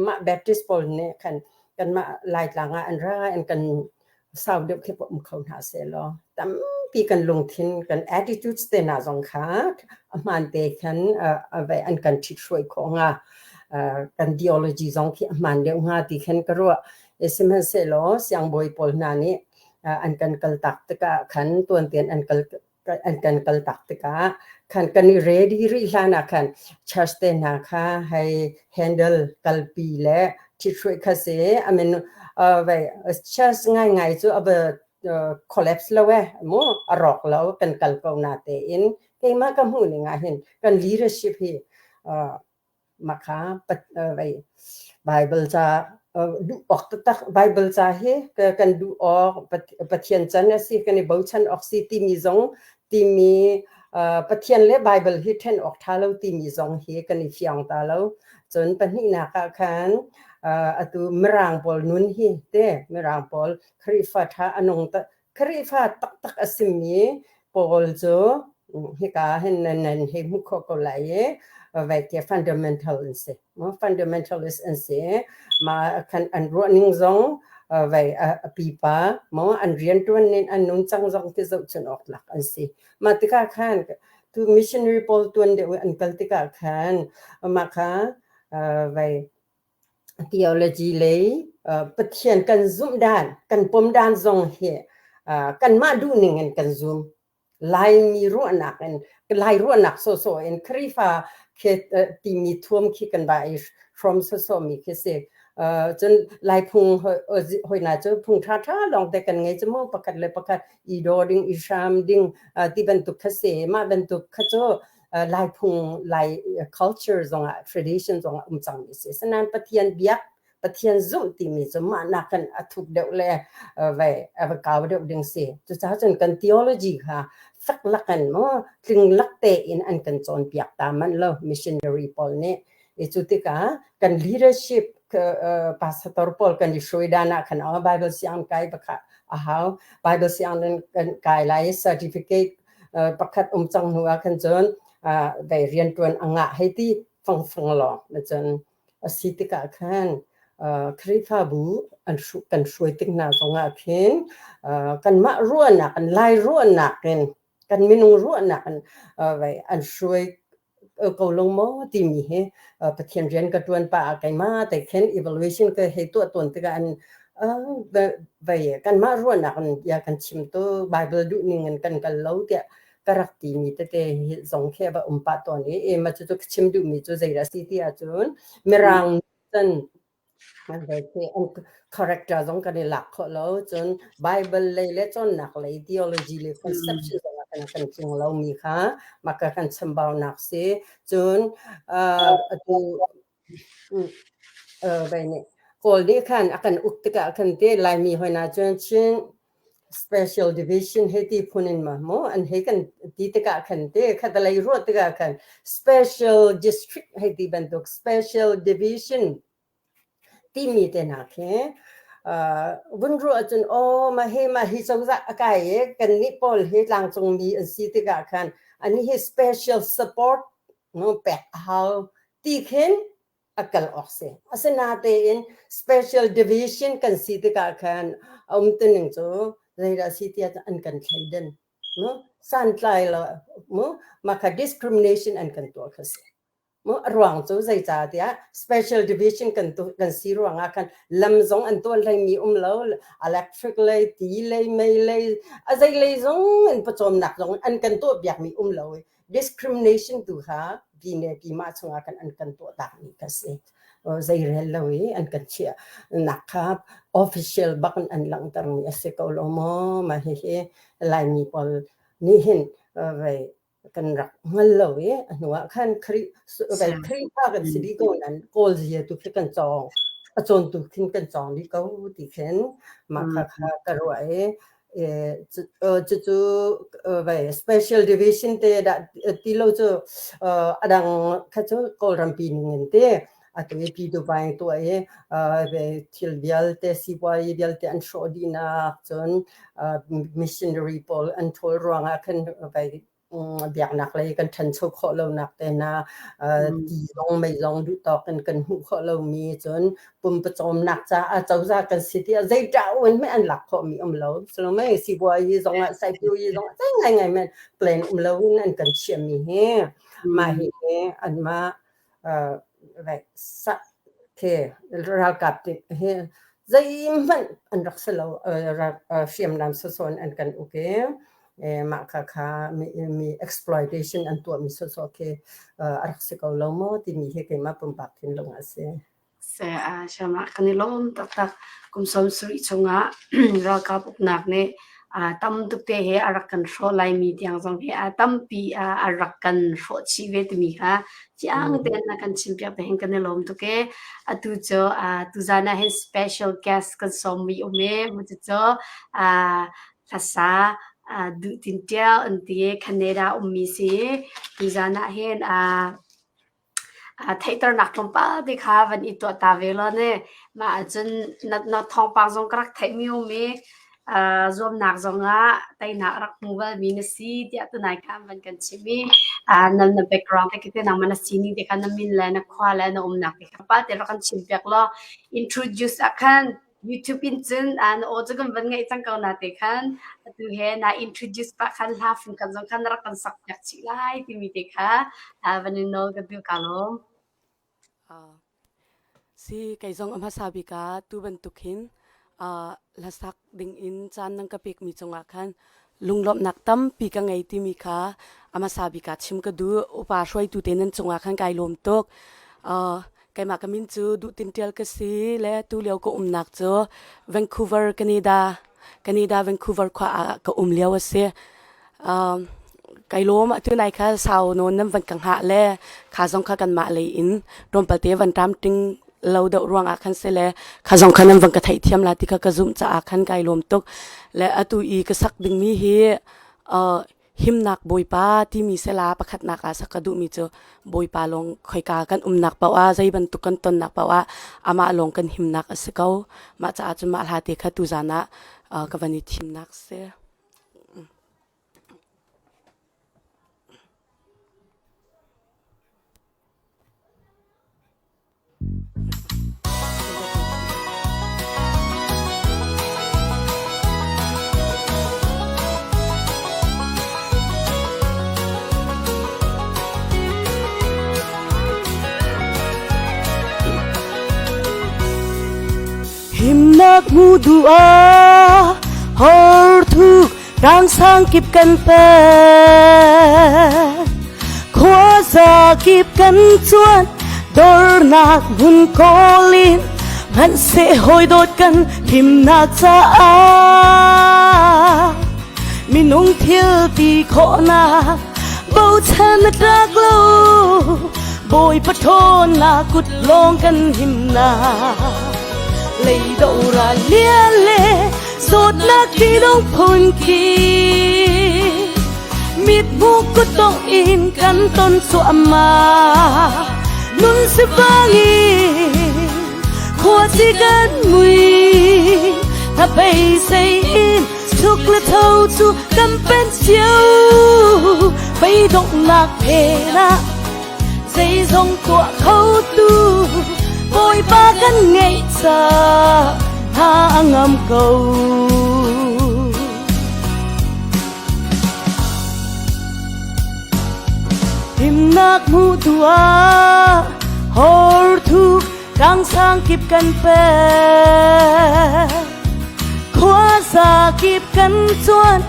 mah Baptist pawl nih khan kanmah Laitlang ah an ra in kan sau deuh khi um kho hna sehlaw tampi kan lungthin kan attitudes te hna zong kha a hmaan te khan an kan ṭhithruai khawh hnga. Kan theology zong khi a hmaan deuh hnga ti khan ka ruah. Sihmanhsehlaw siangbawi pawl hna nih an kan kaltak tikah khan tuantein an kal an kan kaltak tikah khan kan i ready rih hlan ah khan church te hna kha hei handle kalpi le ṭhithruai kha si. I mean vai church ngaingai cu a va collapse lo e mu a rawk lo kan kal ko na tein keimah ka hmuh ning ah hin kan leadership hi Mah kha Baibal ca duh awk taktak Baibal ca hi kan duh awk Pathian can a si kan i bochan awk si timi zong timi Pathian le Baibal hi ṭhen awk ṭha lo timi zong hi kan i fiang ta lo. Cun pahnihnak ah khan atu Mirang pawl nun hi te Mirang pawl Khrihfa ṭha a nung Khrihfa taktak a simi pawl cu hika hin nan hei hmuh khawh ko lai i vaike fundamental an si. Fundamentalist an si. Ma khan an ruahning zong vai a pipa mo an rianṭuan ning an nungcang zong ti zohchun awk tlak an si. Mah tikah khan tu missionary pawl tuan deuh an kal tikah khan mah kha vai Theology lei Pathian kan zumh dan, kan pom dan zong hi kanmah duhning in kan zum. Laimi ruahnak in, Lai ruahnak sawhsawh in Khrihfa khi timi thuam khi kan va i hrawm sawhsawhmi khi si. Cun Laiphung hoi hna cu phung ṭhaṭha lawngte kan ngei cu mu, pakhat le pakhat i daw ding, i hram ding ti bantuk kha si. Mah bantuk kha cu Laiphung Lai culture zongah tradition zongah um cangmi si. Asinain Pathian biak Pathian zumh timi cu mah nakin a thuk deuh le vai a va kau deuh ding si. Cucaah cun kan theology kha fek lakin maw tling lak tein an kan cawnpiak ta manh lo missionary pawl nih. I cu tikah kan leadership pastor pawl kan i hruai dan ah khan Bible sianginn kai bakha a hau. Bible sianginn kan kai lai certificate pakhat um cang hnu ah khan cun dei rianṭuan a ngah hei ti fangfang lawng na cun a si tikah khan Khrihfabu an kan hruai tik hna zongah khin kanmah ruahnak in Lai ruahnak in kan minung ruahnak in an hruai ko lo maw timi hi Pathian rian ka ṭuan pah ah keimah te khin evaluation ka hei tuah tawn tikah an vei kanmah ruahnak in bia kan chim tu Bible duh ning in kan kal lo tiah ka rak timi tete hi zong khi a va um pah tawn i mah cucu ka chim duhmi cu zeidah a si ti ahcun Mirang cun Character zong kan i lak khawh lo. Cun Bible lei le cawnnak lei theology le conception zong ah Kan kan tling lomi kha mah ka kan chambaunak si. Cun atu Kawl nih khan a kan uk tikah khan te Laimi hoi hna cun Chin Special Division hei ti phun in ma maw an hei kan ti tikah khan te khatalei ruah tikah khan Special District hei ti bantuk Special Division timi te hna khi vun ruah ahcun aw mah hi mah hi cozah a kai i kannih pawl hi tlangcungmi an si tikah khan anih hi special support pek a hau ti khin a kal awk si. Asinatein special division kan si tikah khan a umtuning cu zeidah si tiah an kan thleidan. Mu santlai lo mu mah kha discrimination an kan tuah kha si. Mu a ruang cu zeicah tiah special division kan tu kan si ruangah khan lam zong an tuah hleimi um lo electric lei ti lei mei lei a zei lei zong in pawcawmnak zong an kan tuah piakmi um lo i discrimination tu kha pine pima chungah kan an kan tuah takmi kha si zeirel lo i an kan chiah nak kha official bak in an langhtermi a si ko lo maw mah hihi Laimi pawl nih hin vei kan rak hngal lo i a hnu ah khan Khrih Khrihfa kan si dih ko nan Kawl zia tu khi kan cawng a cawntu khin kan cawng dih ko ti khin mah kha kha ka ruah i cucu vai special division te dah ti lo cu a dang kha cu Kawlrampi ning in te atu i pi Dubai tuah i thil vialte sipuazi vialte an hrawh dihnak cun missionary pawl an ṭhawl ruangah khan vai biaknak lei kan ṭhancho khawh lonak te hna ti zong mei zong duh tawk in kan hmuh khawh lomi cun pumpawcawmnak caah cozah kan si tiah zei ṭah in hmeh an lak khawhmi um lo salome sipuazi zong ah saipiuyi zong ah zei ngai ngai men plan um lo in an kan chiahmi hi mah hi anmah Ralkap hi zeihmanh an rak si lo. Hriamnam sawsawh in an kan uk i mah khakha mi exploitation an tuahmi sawsawh khi a rak si ko lo maw timi hi keimah pumpak thinlung ah a si. Siamah kan i lawm taktak. Kum 70 chungah ralkap uknak nih tam tuk te he a rak kan hrawh laimi tiang zong hi a tampi a rak kan hrawh chih ve timi kha fiang tein na kan chimpiak te hin kan i lawm tuk ee. Atu cu tuzan ah hin special guest kan sawmmi um ee. Cucu hlasa Duh Tin Ṭial an ti i Canada ummi si. Tuzan ah hin Theihternak tlawmpal te kha van i tuah ta ve law ne. Mah ahcun na thawngpang zong ka rak theihmi um i zuamnak zongah teinak a rak hmu balmi na si tiah tunai kha an van kan chimh i na background te khi nangmah na sining te kha na min le na khua le na umnak te kha pa te rak kan chimpiak law introduce ah khan YouTube in cun na aw cu kan van ngaih cang ko na te khan atu he na introduce pah khan hla fung khat zong khan na rak kan sak piak chih lai timi te kha van in nawl ka duh ka lawm. Si kei zong a hmasa bik ah tu bantuk hin hlasak ding in caan nan ka pekmi cungah khan lunglawmhnak tampi ka ngei timi kha a hmasa bik ah chim ka duh. Upa hruaitu te nan cungah khan kai lawm tuk. Keimah ka min cu Duh Tin Ṭial ka si le tulio ka umnak cu Vancouver, Canada, Canada Vancouver khua ah ka um lio a si. Um, kai lawm atu nai kha sau nawn nan van ka hngah le kha zong kha kanmah lei in tlawmpal te van ṭam ting lo deuh ruangah khan si le kha zong kha nan van ka theihthiam la ti kha ka zumh caah khan kai lawm tuk. Le atu i ka sak dingmi hi uh, himnak Bawipa timi sela pakhatnak ah sak ka duhmi cu Bawipa lawng khoika kan umnak paoh ah zei bantuk kan tonnak paoh ah amah lawng kan himnak a si ko. Mah caah cun mah hla te kha tuzan ah ka van i thimnak si. Himnak hmu duh ah horthuk Tlangsang kip kan pek Khuaza kip kan cuan Dornak hmun kawl in Hmanhseh hawi dawt kan himnak caah. Minung thil ti khawhnak bochan na tlak lo. Bawipa ṭhawnnak kut lawng kan himnak. Leido ral lian le zawtnak ṭihnung phun khi mithmuh kutdong in kan ton cuahmah. Nun sifang in khuaci kan mui. Hnabei in chuk le tho cu kan pen cio. Beidonghnak phen ah zeizong tuah kho tu Bawipa kan ngeih caah hna a ngam ko. Himnak hmuh tu ah hor thuk tlangsang kip kan pek. Khuaza kip kan cuan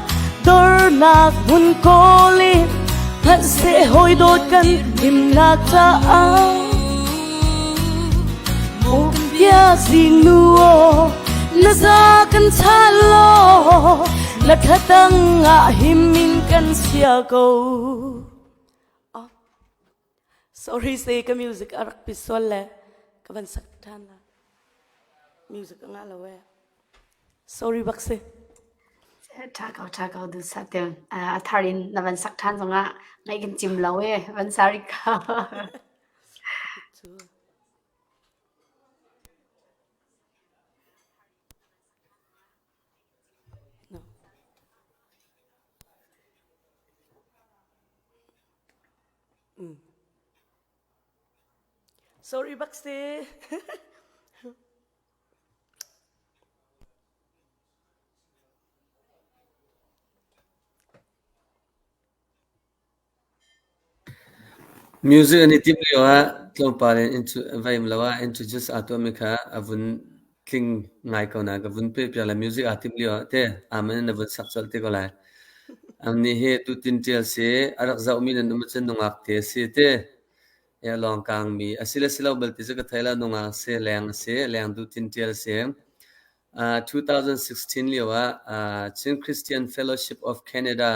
dornak hmun kawl in hmanhseh hawi dawt kan himnak caah bia zingnu aw na za kan chan law na thatang ah him in kan sia ko. Oh, sorry se ka music a rak pi sual le ka van sak than la. Music a ngah lo e. Sorry bak si. Ṭha ko, ṭha ko duh sa te. A thar in na van sak ṭhan zongah ngaih kan cim lo e. Van sari ko. No. Sorry bak si. Music an i timh lio ah tlawmpal in vaim lo ah introduce aa tuahmi kha a vun tling ngai ko na ka vun peh piak le music aa timh lio ah te amen in na vun sak colh te ko lai. Amnih hi tutin ṭial si a rak zohmi nan um ahcun nungak te a si te. E lawngkangmi a si le si lo belte cu ka thei lo nungak si leng a si leng duhtin ṭial si. 2016 lio ah Chin Christian Fellowship of Canada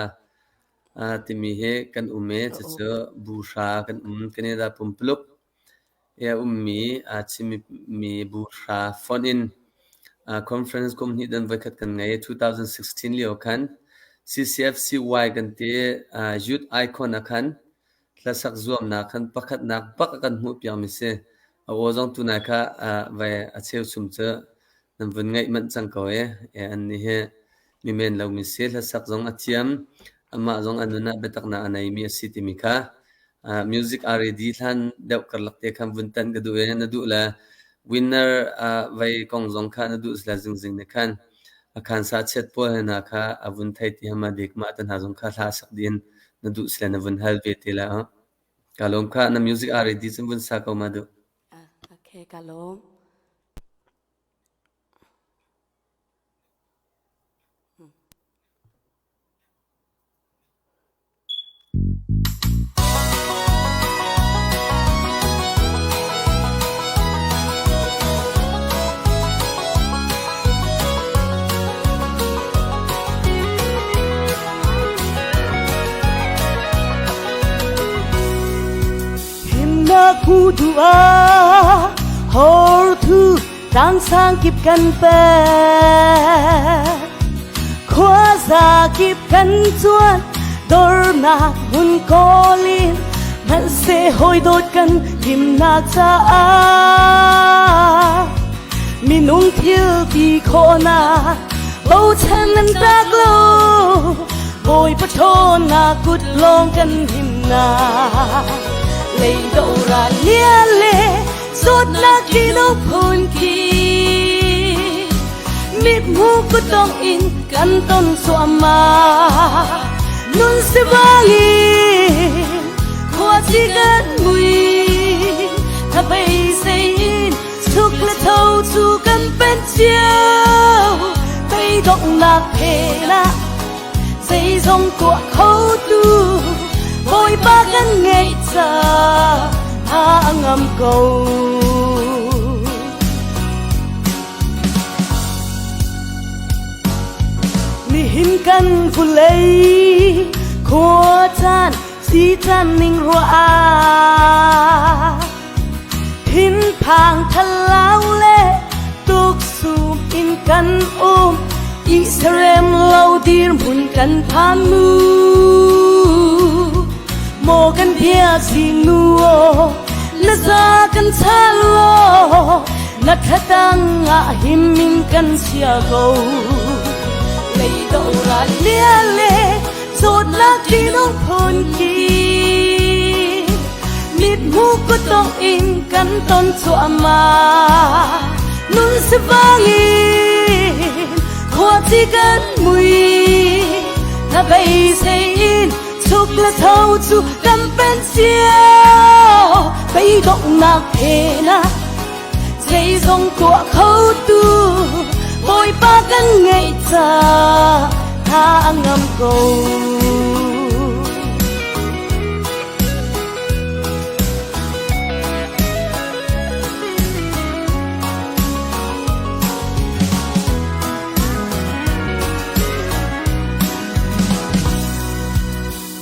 timi hi kan um i cucu bu hra kan um. Canada pumpuluk i a ummi Chinmi bu hra fonh in conference kum hnih dan voikhat kan ngei. 2016 lio khan CCFCY kan ti Youth Icon ah khan hlasak zuamnak khan pakhatnak bak a kan hmuhpiakmi si. A aw zong tunai kha vai a cheuchum cu nan vun ngaih manh cang ko e. Annih hi mi men lomi si. Hlasak zong a thiam. Amah zong a nun ah biataknak a neimi a si timi kha music a ready hlan deuh karlak te khan vun tan ka duh i na duh le winner vei kong zong kha na duh sila zingzing ne khan a khan sa chiat pawl he hna kha a vun thei ti hama dik mah te hna zong kha hla sak din na duh sila na vun hal ve te la. Ka lawm kha na music a ready cun vun sa ko ma duh. Okay, ka lawm. Himnak hmu duh ah hor thu tlangsang kip kan pek. Khuaza kip kan cuan dornak hmun kawl in hmanhseh hawi dawt kan himnak caah minung thil ti khawhnak bochan nan tak lo Bawipa ṭhawnnak kut lawng kan himnak leido ral lian le zawtnak tilo phun khi mithmuh kutdong in kan ton cuahmah nun sivang in khuaci kan mui thabeisei in chuk le tho cu kan pen cio beidonghnak phen ah zeizong tuah kho tu Bawipa kan ngeih caah a ngam ko. Nihin Nihin kan vulei khua caan si caan ning ruah ah thinphang thalau le tuksum in kan um Israel lo dirhmun kan phan mu maw kan bia zingnu aw na za kan chal law na thlatang ah him in kan chia ko leido ral lia le zawtnak tinung phun ki mithmu kutong in kan ton cuahmah nun sivang in khuaci kan mui na beisei in chuk le tho cu kan pen cio beidonghnak phen ah zeizong tuah kho tu Bawipa kan ngeih ca tha a ngam ko.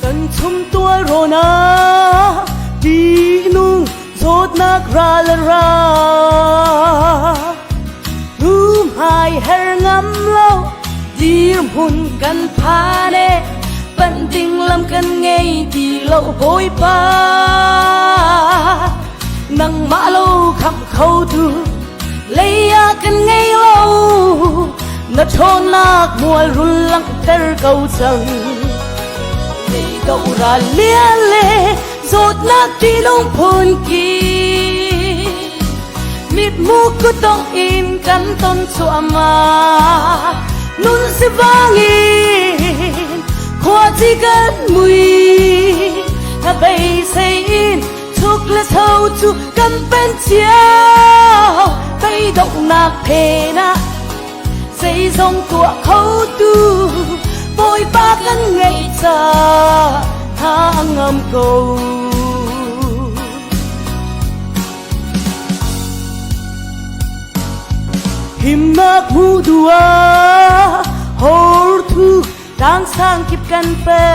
Kan chumtual rawn ah ṭihnung zawtnak ral a ra. Hnu-hmai her ngam lo dirhmun kan phan e panh ding lam kan ngei ti lo Bawipa. Nangmah lo khamh kho tu lei ah kan ngei lo na ṭhawnnak mual rul langhter ko cang. Leido ral lian le zawtnak ṭihnung phun ki mithmu kutdong in kan ton cuahmah nun sivang in khuaci kan mui na beisei in chuk le tho cu kan pen cio beidonghnak phen ah zeizong tuah kho tu Bawipa kan ngeih ca tha ngam ko. Himnak hmu dua hor thu tlang sang kip kan pe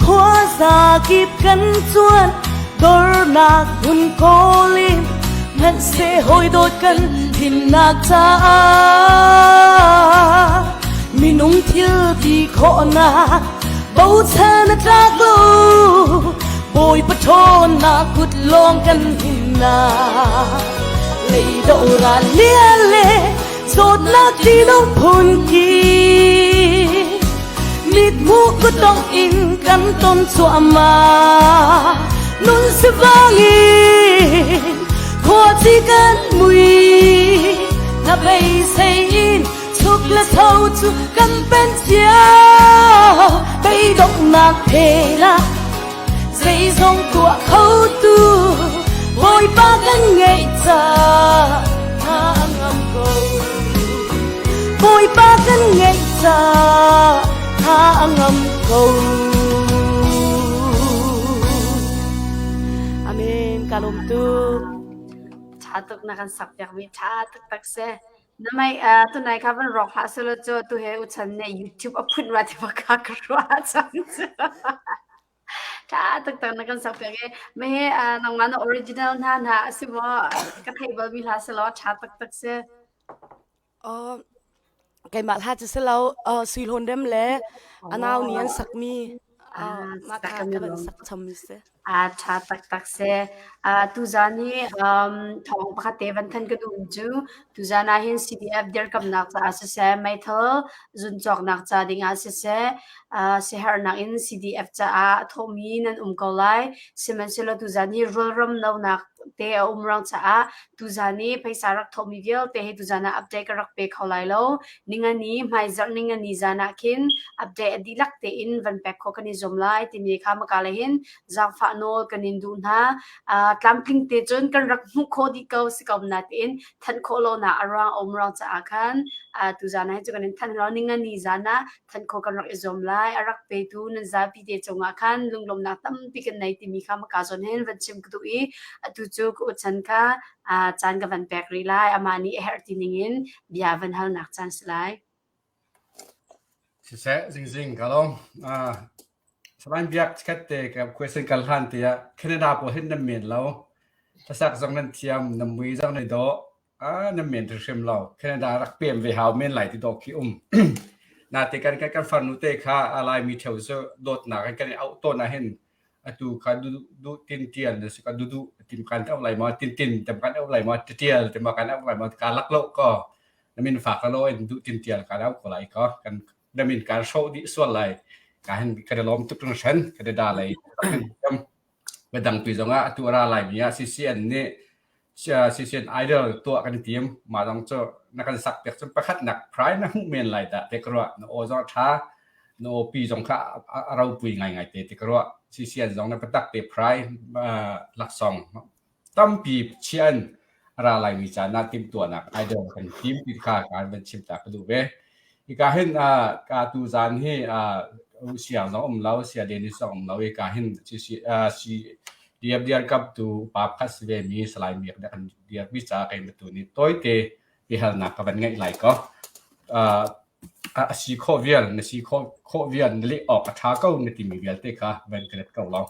khua za kip kan chuan dornak hun kawlim hmanhseh hawi dawt kan himnak caah minung thil ti khawhnak bochan a tlak lo Bawipa ṭhawnnak kut lawng kan himnak leido ral lian le zawtnak ṭihnung phun ki mithmuh kutdong in kan ton cuahmah nun sivang in khuaci kan mui na beisei in chuk le tho cu kan pen cio beidonghnak phel ah zeizong tuah kho tu Bawipa kan ngeih ca tha ngam ko Bawipa kan ngeih ca tha ngam ko Amen ka lawm tuk Tha tuk na kan sak piak mi tha taktak se Na mei tunai kha van rawk hlah selaw cu tu he uchan nih YouTube a phun rua ti bak ka ruah cang cu. Ṭha taktak na kan sak piak i mehe nangmah na original hna hna a si maw ka theih balmi hla selaw ṭha taktak si. Keimah hla cu si lo Sui Hlawn Rem le a nau nih an sakmi mah kha ka van sak chommi si. A ṭha taktak si. Tuzaan hi thawng pakhat te van thanh ka duhmi cu tuzaan ah hin CDF dirkamnak caah siseh, meithal zun cawknak ca dingah siseh, siaherhnak in CDF caah a thawhmi nan um ko lai. Sihmanhsehlaw tuzaan hi rualram lonak te a um ruang caah tuzaan i phaisa rak thawhmi vialte hi tuzaan ah update ka rak pe kho lai lo. Ningani hmaizarh ningani zaan ah khin update a dihlak tein van pek khawh kan i zuam lai timi kha maka le hin zaangfah nawl kan in duh hna. Tlamtling te cun kan rak hmuh khawh dih ko si ko natein thanh khawh lonak a ruang a um ruang caah khan tuzaan ah hin cu kan in thanh lo ningani zaan ah thanh khawh kan rak i zuam lai. A rak petu nan zapi te cungah khan lunglawmhnak tampi kan nei timi kha maka zawn hin van chim ka duh i atu cu ka uchan kha caan ka van pek rih lai. Amah nih a herh ti ningin bia van halnak caan si lai. Siseh, zingzing ka lawm. Salai Biak chikkhat te ka question kal hlan te ah Canada pawl hin nan men lo. Hlasak zong nan thiam, nan mui zong nan i dawh. Ah, nan men hrimhrim lo. Canada rak pem ve hau men lai ti dawh khi um. Nate kan kan kan farnu te kha a Laimi ṭheo cu dawtnak in kan i auh tawn ahhin atu kha du du tin tial na si ka du du tim kan auh lai maw tin tin tem kan auh lai maw tial tem kan auh lai maw ka lak lo ko na min fak lo in du tin tial ka auh ko lai ko kan na min kan hrawh dih sual lai ka hin kan i lawm tuk hringhran Canada lei Midang pi zongah atu a ra laimi ah CCN nih CCN Idol tuah kan i tim. Mah zong cu na kan sak piak cun pakhatnak prize na hmuh men lai dah ti ka ruah. Na aw zong a ṭha, na awpi zong kha a ropui ngaingai te ti ka ruah. CCN zong na biatak te prize laksawng tampi chiah in a ra laimi caan ah timhtuahnak idol kan tim ti kha kaan van chim ta ka duh ve. Hika hin ka tu zan hi siang zong um lo, sia Dennis zong um lo i ka hin si diar diar kap tu pa pakhat si ve mi Salai Miak dah kan diar mi ca kai tu ni toite biahalnak ka van ngeih lai ko. A si khawh vial, na si khawh khawh vial na leh awk a ṭha ko na timi vialte kha van ka let ko lo.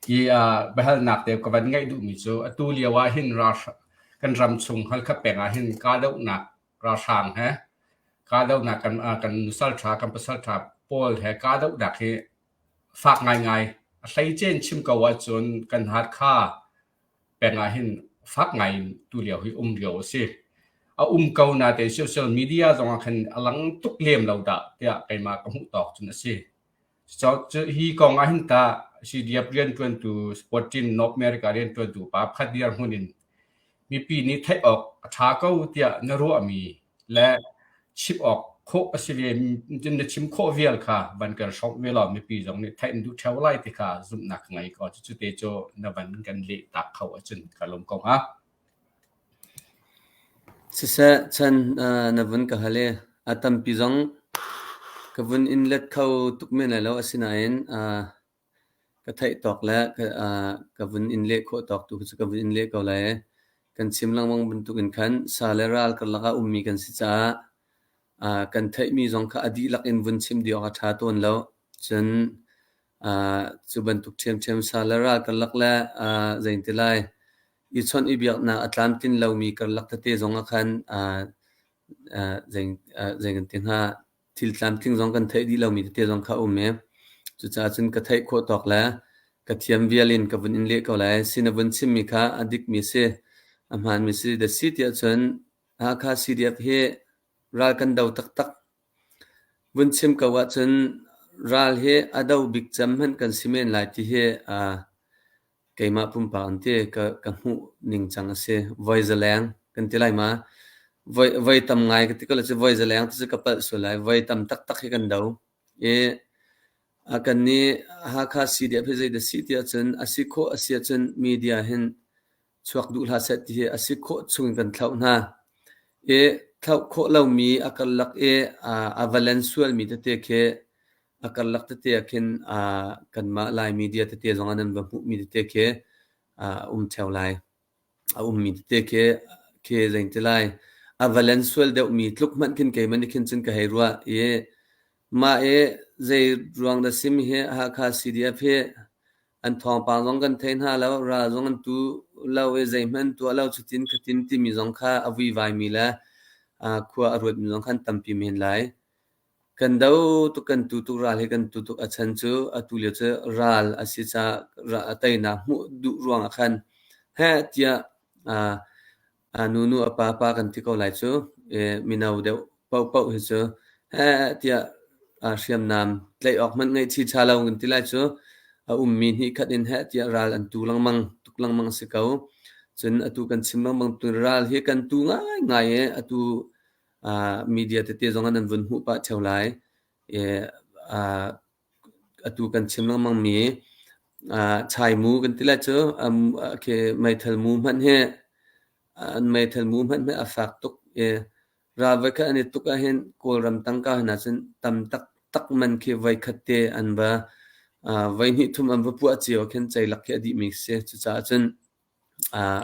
Hi biahalnak te ka van ngaih duhmi cu atu lio ah hin kan ram chung Halkha peng ah hin kahdohnak ralhrang he kahdohnak kan kan nusalṭha kan pasalṭha pawl he kahdohnak hi fak ngaingai a hleice in chim ko ahcun kan Hakha peng ah hin fak ngai in tu lio hi um lio a si. A um ko natein social media zong ah khan a lang tuk lem lo dah tiah keimah ka hmuh tawk cun a si. Hi kong ah hin tah CDF rianṭuantu Sport Team North America rianṭuantu pa pakhat dirhmun in mipi nih theih awk a ṭha ko tiah na ruahmi le chim awk khawh a si ve na chim khawh vial kha van kan hrawmh ve law mipi zong nih theih an duh ṭheo lai ti kha zumhnak ka ngei ko. Cucu te cu na van kan leh tak kho ahcun ka lawm ko hnga. Siseh, chan na vun ka hal i a tampi zong ka vun in let kho tuk men lai lo. Asinain ka theih tawk le ka vun in leh khawh tawk tu cu ka vun in leh ko lai. Kan chim lengmang bantukin khan sa le ral karlak ah ummi kan si caah kan theihmi zong kha a dihlak in vun chim dih awk a ṭha tawn lo. Cun cu bantuk ṭhiamṭhiam sa le ral karlak le zei ti lai i chawnh i biaknak a tlamtlin lomi karlak tete zong ah khan zei zei kan ti hnga thil tlamtling zong kan theih dih lomi tete zong kha a um i cucaah cun ka theih khawh tawk le ka thiam vial in ka vun in leh ko lai. Si na vun chimmi kha a dikmi si, a hmaanmi si da si tiah cun Hakha CDF hi ral kan do taktak. Vun chim ko ahcun ral hi a do bik cem hmanh kan si men lai ti hi keimah pumpak an ti ka, ka hmuh ningcang a si. Voi zaleng kan ti lai ma? Voi, voi tam ngai ka ti ko lai cu voi zaleng ti cu ka palh sual lai. Voi tam taktak hi kan do. I a kan nih Hakha CDF hi zei dah si ti ahcun a si khawh a si ahcun media hin chuak duh hlah seh ti hi a si khawh chung in kan thlauh hna. I thlauh khawh lomi a karlak i a va len sualmi tete khi a karlak tete ah khin kanmah Lai media tete zong ah nan va hmuhmi tete khi a um ṭheo lai. A ummi tete khi khi zeiti lai a va len sual deuhmi tluk hmanh khin keimah nih khin cun ka hei ruah i mah i zei ruang dah simi hi Hakha CDF hi an thawngpang zong kan thei hna lo, ral zong an tu lo i zeihmanh tuah lo cutin khatin timi zong kha a vuivaimi le khua a ruatmi zong kha an tampi men lai. Kan do tuk kan tu tuk ral hi kan tu tuk a chan cu atu lio cu ral a si caah teinak hmuh duh ruangah khan heh tiah A nunu a pa pa kan ti ko lai cu. Mino deuh paohpaoh hi cu heh tiah hriamnam tlaih awk hmanh ngaihchih ṭha lo kan ti lai cu. A ummi hnihkhat in heh tiah ral an tu lengmang, tuk lengmang a si ko. Cun atu kan chim lengmang tu ral hi kan tu ngaingai i atu media tete zong ah nan vun hmuh pah ṭheo lai. Atu kan chim lengmangmi chaimu kan ti lai cu khi meithal mu hmanh hi an meithal mu hmanh hi a fak tuk i ral voikhat an i tuk ahhin Kawlram tangka hna cun tam taktak man khi voikhat te an va voihnih thum an va puah cio khin ceilak khi a dihmi si. Cucaah cun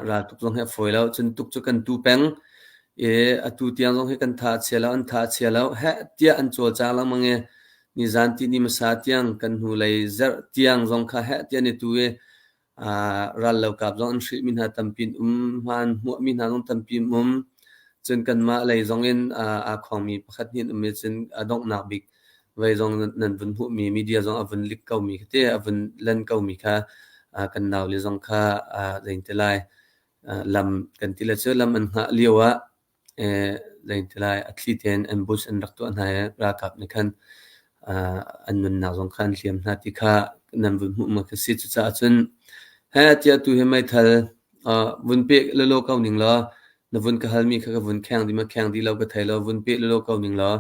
raltuk zong hi a fawi lo. Cun tuk cu kan tu peng. I atu tiang zong hi kan tha a chia lo, an tha a chia lo. Heh tiah an cawlcang lengmang i nizan tihni hmasa tiang kan hnulei zarh tiang zong kha heh tiah an i tu i rallokap zong an hrilhmi hna tampi an um, hmaan hmuahmi hna zong tampi an um. Cun kanmah lei zong in aa khongmi pakhat hnih an um i cun a donghnak bik vei zong nan vun hmuhmi media zong a vun lik komi kha te a vun len komi kha kan naule zong kha zei ti lai lam kan ti le cu lam an hngah lio ah zei lai a thli tein ambush an rak tuah hna i ralkap nih khan an nunnak zong kha an hliam hna ti kha nan vun hmuh ma kha si. Cucaah cun he tiah tu hi meithal vun pe lelaw ko ning law na vun ka halmi kha ka vun kheng dih ma kheng dih lo ka thei lo vun pe lelaw ko ning law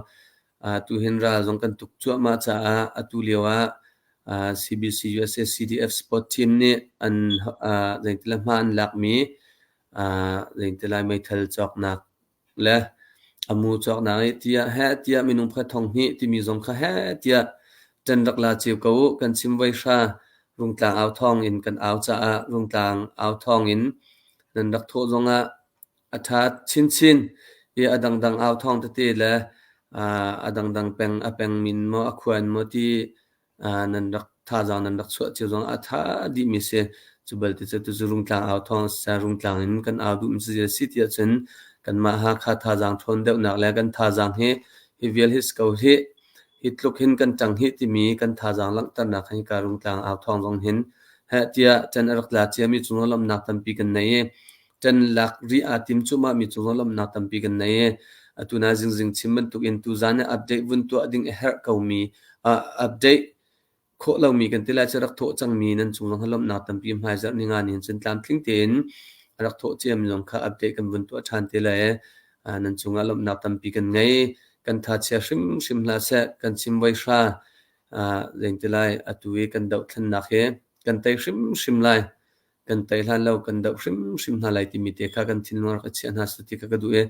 tu hin ral zong kan tuk cuahmah caah atu lio ah CBC USA CDF Sport Team nih an zeitila hma an lakmi Zeingtilai meithal cawknak le a mu cawknak i tiah heh tiah minung pakhat thong hnih timi zong kha heh tiah ṭan rak la cio ko u. Kan chim voi hra Rungtlang au thawng in kan au caah Rungtlang au thawng in nan rak thawh zongah a ṭha chinchin i a dangdang au thawng tete le a dangdang peng a peng min maw a khua in maw ti nan rak thazaang nan rak chuah cio zong a tha dihmi si. Cu balte cu tucu Rungtlang au thawng a Rungtlang in kan au duhmi si si ti ahcun kanmah Hakha thazaang ṭhawn deuhnak le kan thazaang hi hi vial hi si ko hih. Hi tluk hin kan ṭang hih timi kan thazaang langhternak hi ka Rungtlang au thawng zong hin heh tiah ṭan a rak tla ciami cung lawmhnak tampi kan nei i ṭan lak rih aa tim cuahmahmi cung lawmhnak tampi kan nei i atu na zingzing chim bantukin tuzaan ah update vun tuah ding a herh komi update khawh lomi kan ti lai cu rak thawh cangmi nan cung zong lawmhnak tampi hmaizarh ninga ni cun tlamtling tein rak thawh ciami zong kha update kan vun tuah ṭhan te lai nan cungah lawmhnak tampi kan ngei kan tha chia hrimhrim hlah seh kan chim voi hra zeiti lai atu i kan dohthlennak hi kan tei hrimhrim lai kan tei hlan lo kan doh hrimhrim hna lai timi te kha kan thinlung rak i chiah hna seh ti kha ka duh i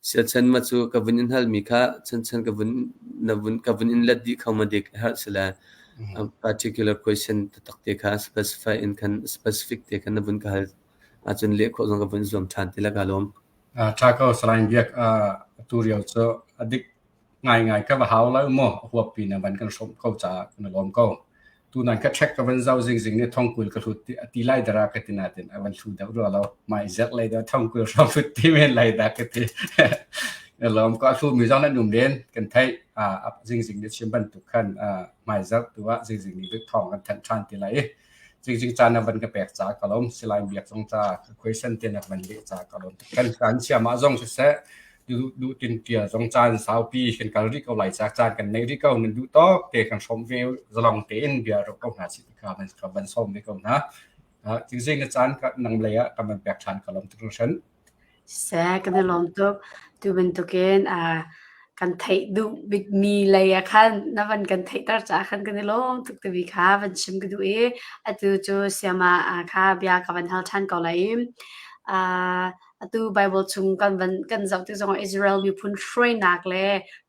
siachan ma cu ka vun in halmi kha chanchan ka vun na vun ka vun in let dih kho ma dik herh sile particular question taktak te kha specify in khan specific te khan na vun ka hal ahcun leh khawh zong ka vun zuam ṭhan ti la ka lawm. Ṭha ko Salain Biak tu rio cu a dik Ngaingai ka va hau lo maw a huappi na van kan hrawmh ko caah kan i lawm ko. Tunan ka check ka van zoh zingzing nih thongkul ka hlut ti a ti lai dara ka ti natin a van hlu deuh rua lo. Mai zerh lei deuh thongkul hrawng hlut ti men lai dah ka ti. Na lawm ko a hlu mi zong nan um len kan theih. Zingzing nih chim bantuk khan mai zarh tu ah zingzing nih thawng kan thanh ṭhan ti lai i zingzing caan na van ka pek caah ka lawm. Silai biak zong ca question te na van leh caah ka lawm. Kan kan siamah zong siseh duh tin tia zong caan saupi kan kal rih ko lai ca caan kan nei rih ko nan duh tawk te kan hrawm ve zalong tein bia ro ko hna si ka van ka van som ve ko hna cingzing na caan ka nang lei ah ka van pek than ka lom tuk hran Seh kan i lawm tuk. Tu bantukin kan theih duh bikmi lei ah khan na van kan theihter caah khan kan i lawm tuk timi kha van chim ka duh i atu cu sayama kha bia ka van hal ṭhan ko lai i Atu Baibal chung kan van kan zoh tik zongah Israel miphun hruainak le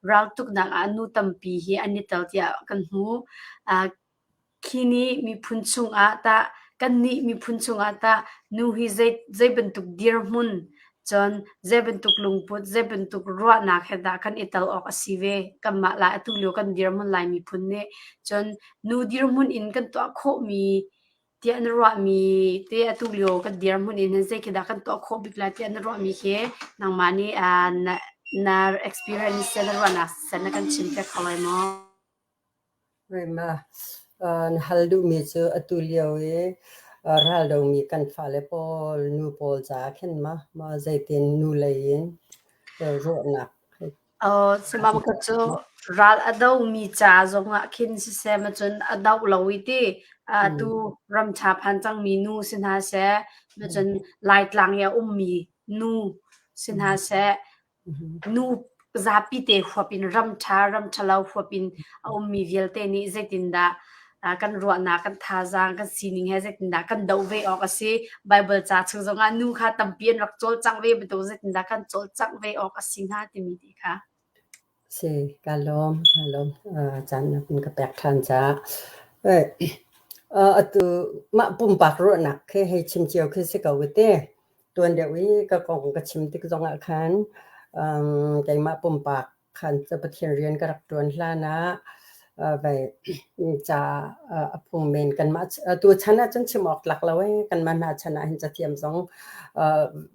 raltuknak ah nu tampi hi an i tel tiah kan hmu. Uh, khi nih miphun chungah tah kannih miphun chungah tah nu hi zei zei bantuk dirhmun cun zei bantuk lungput zei bantuk ruahnak he dah kan i tel awk a si ve kanmah lai atu lio kan dirhmun lai miphun nih cun nu dirhmun in kan tuah khawhmi tiah na ruahmi te atu lio kan dirhmun in hin zei khi dah kan tuah khawh bik lai tiah na ruahmi khi nangmah nih uh, na, na experience na ruahnak sen na kan chim piak kho lai maw? Ma na hal duhmi cu atu lio i ral domi kan fale pawl nu pawl caah khin ma ma zeitin nu lei in ruahnak Sihmanhsehlaw cu ral a domi ca zongah khin siseh macun a doh lo i ti atu ramṭha phan cangmi nu si hna seh, macun Laitlang i a ummi nu si hna seh, nu zapite huap in ramṭha ramṭhalo huap in a ummi vialte nih zeitindah kan ruahnak, kan thazaang, kan sining he zeitindah kan doh ve awk a si. Baibal ca chung zongah nu kha tampi an rak cawlcangh ve bantuk zeitindah kan cawlcangh ve awk a si hnga timi ti kha. Si, ka lawm, ka lawm. Caan na ka pek ṭhan caah. Atu mah pumpak ruahnak khi hei chim cio khi si ko te. Tuan deuh i ka kong ka chim tik zongah khan. Keimah pumpak khan cu Pathian rian ka rak ṭuan hlan ah vei ca a phung men kanmah tuchan ahcun chim awk tlak lo ee. Kanmah hna chan ahhin cathiam zong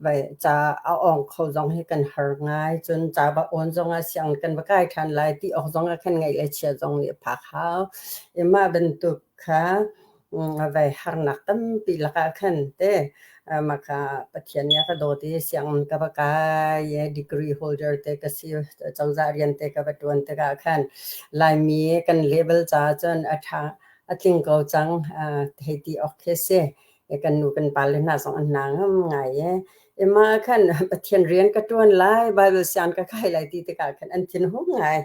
vei ca a awng kho zong hi kan har ngai. Cun ca va awn zong ah sianginn kan va kai ṭhan lai ti awk zong ah khan ngaih le chia zong nih a phak hau. I mah bantuk kha Vei harnak tampi lakah khan te mah kha Pathian nih a ka dawt i sianginn ka va kai i degree holder te ka si, cozah rian te ka va ṭuan tikah khan Laimi kan level caah cun a ṭha a tling ko cang hei ti awk khi a si. Kan nu kan pale hna zong an hna ngam ngai i i mah khan Pathian rian ka ṭuan lai, Bible sianginn ka kai lai ti tikah khan an thinhung ngai.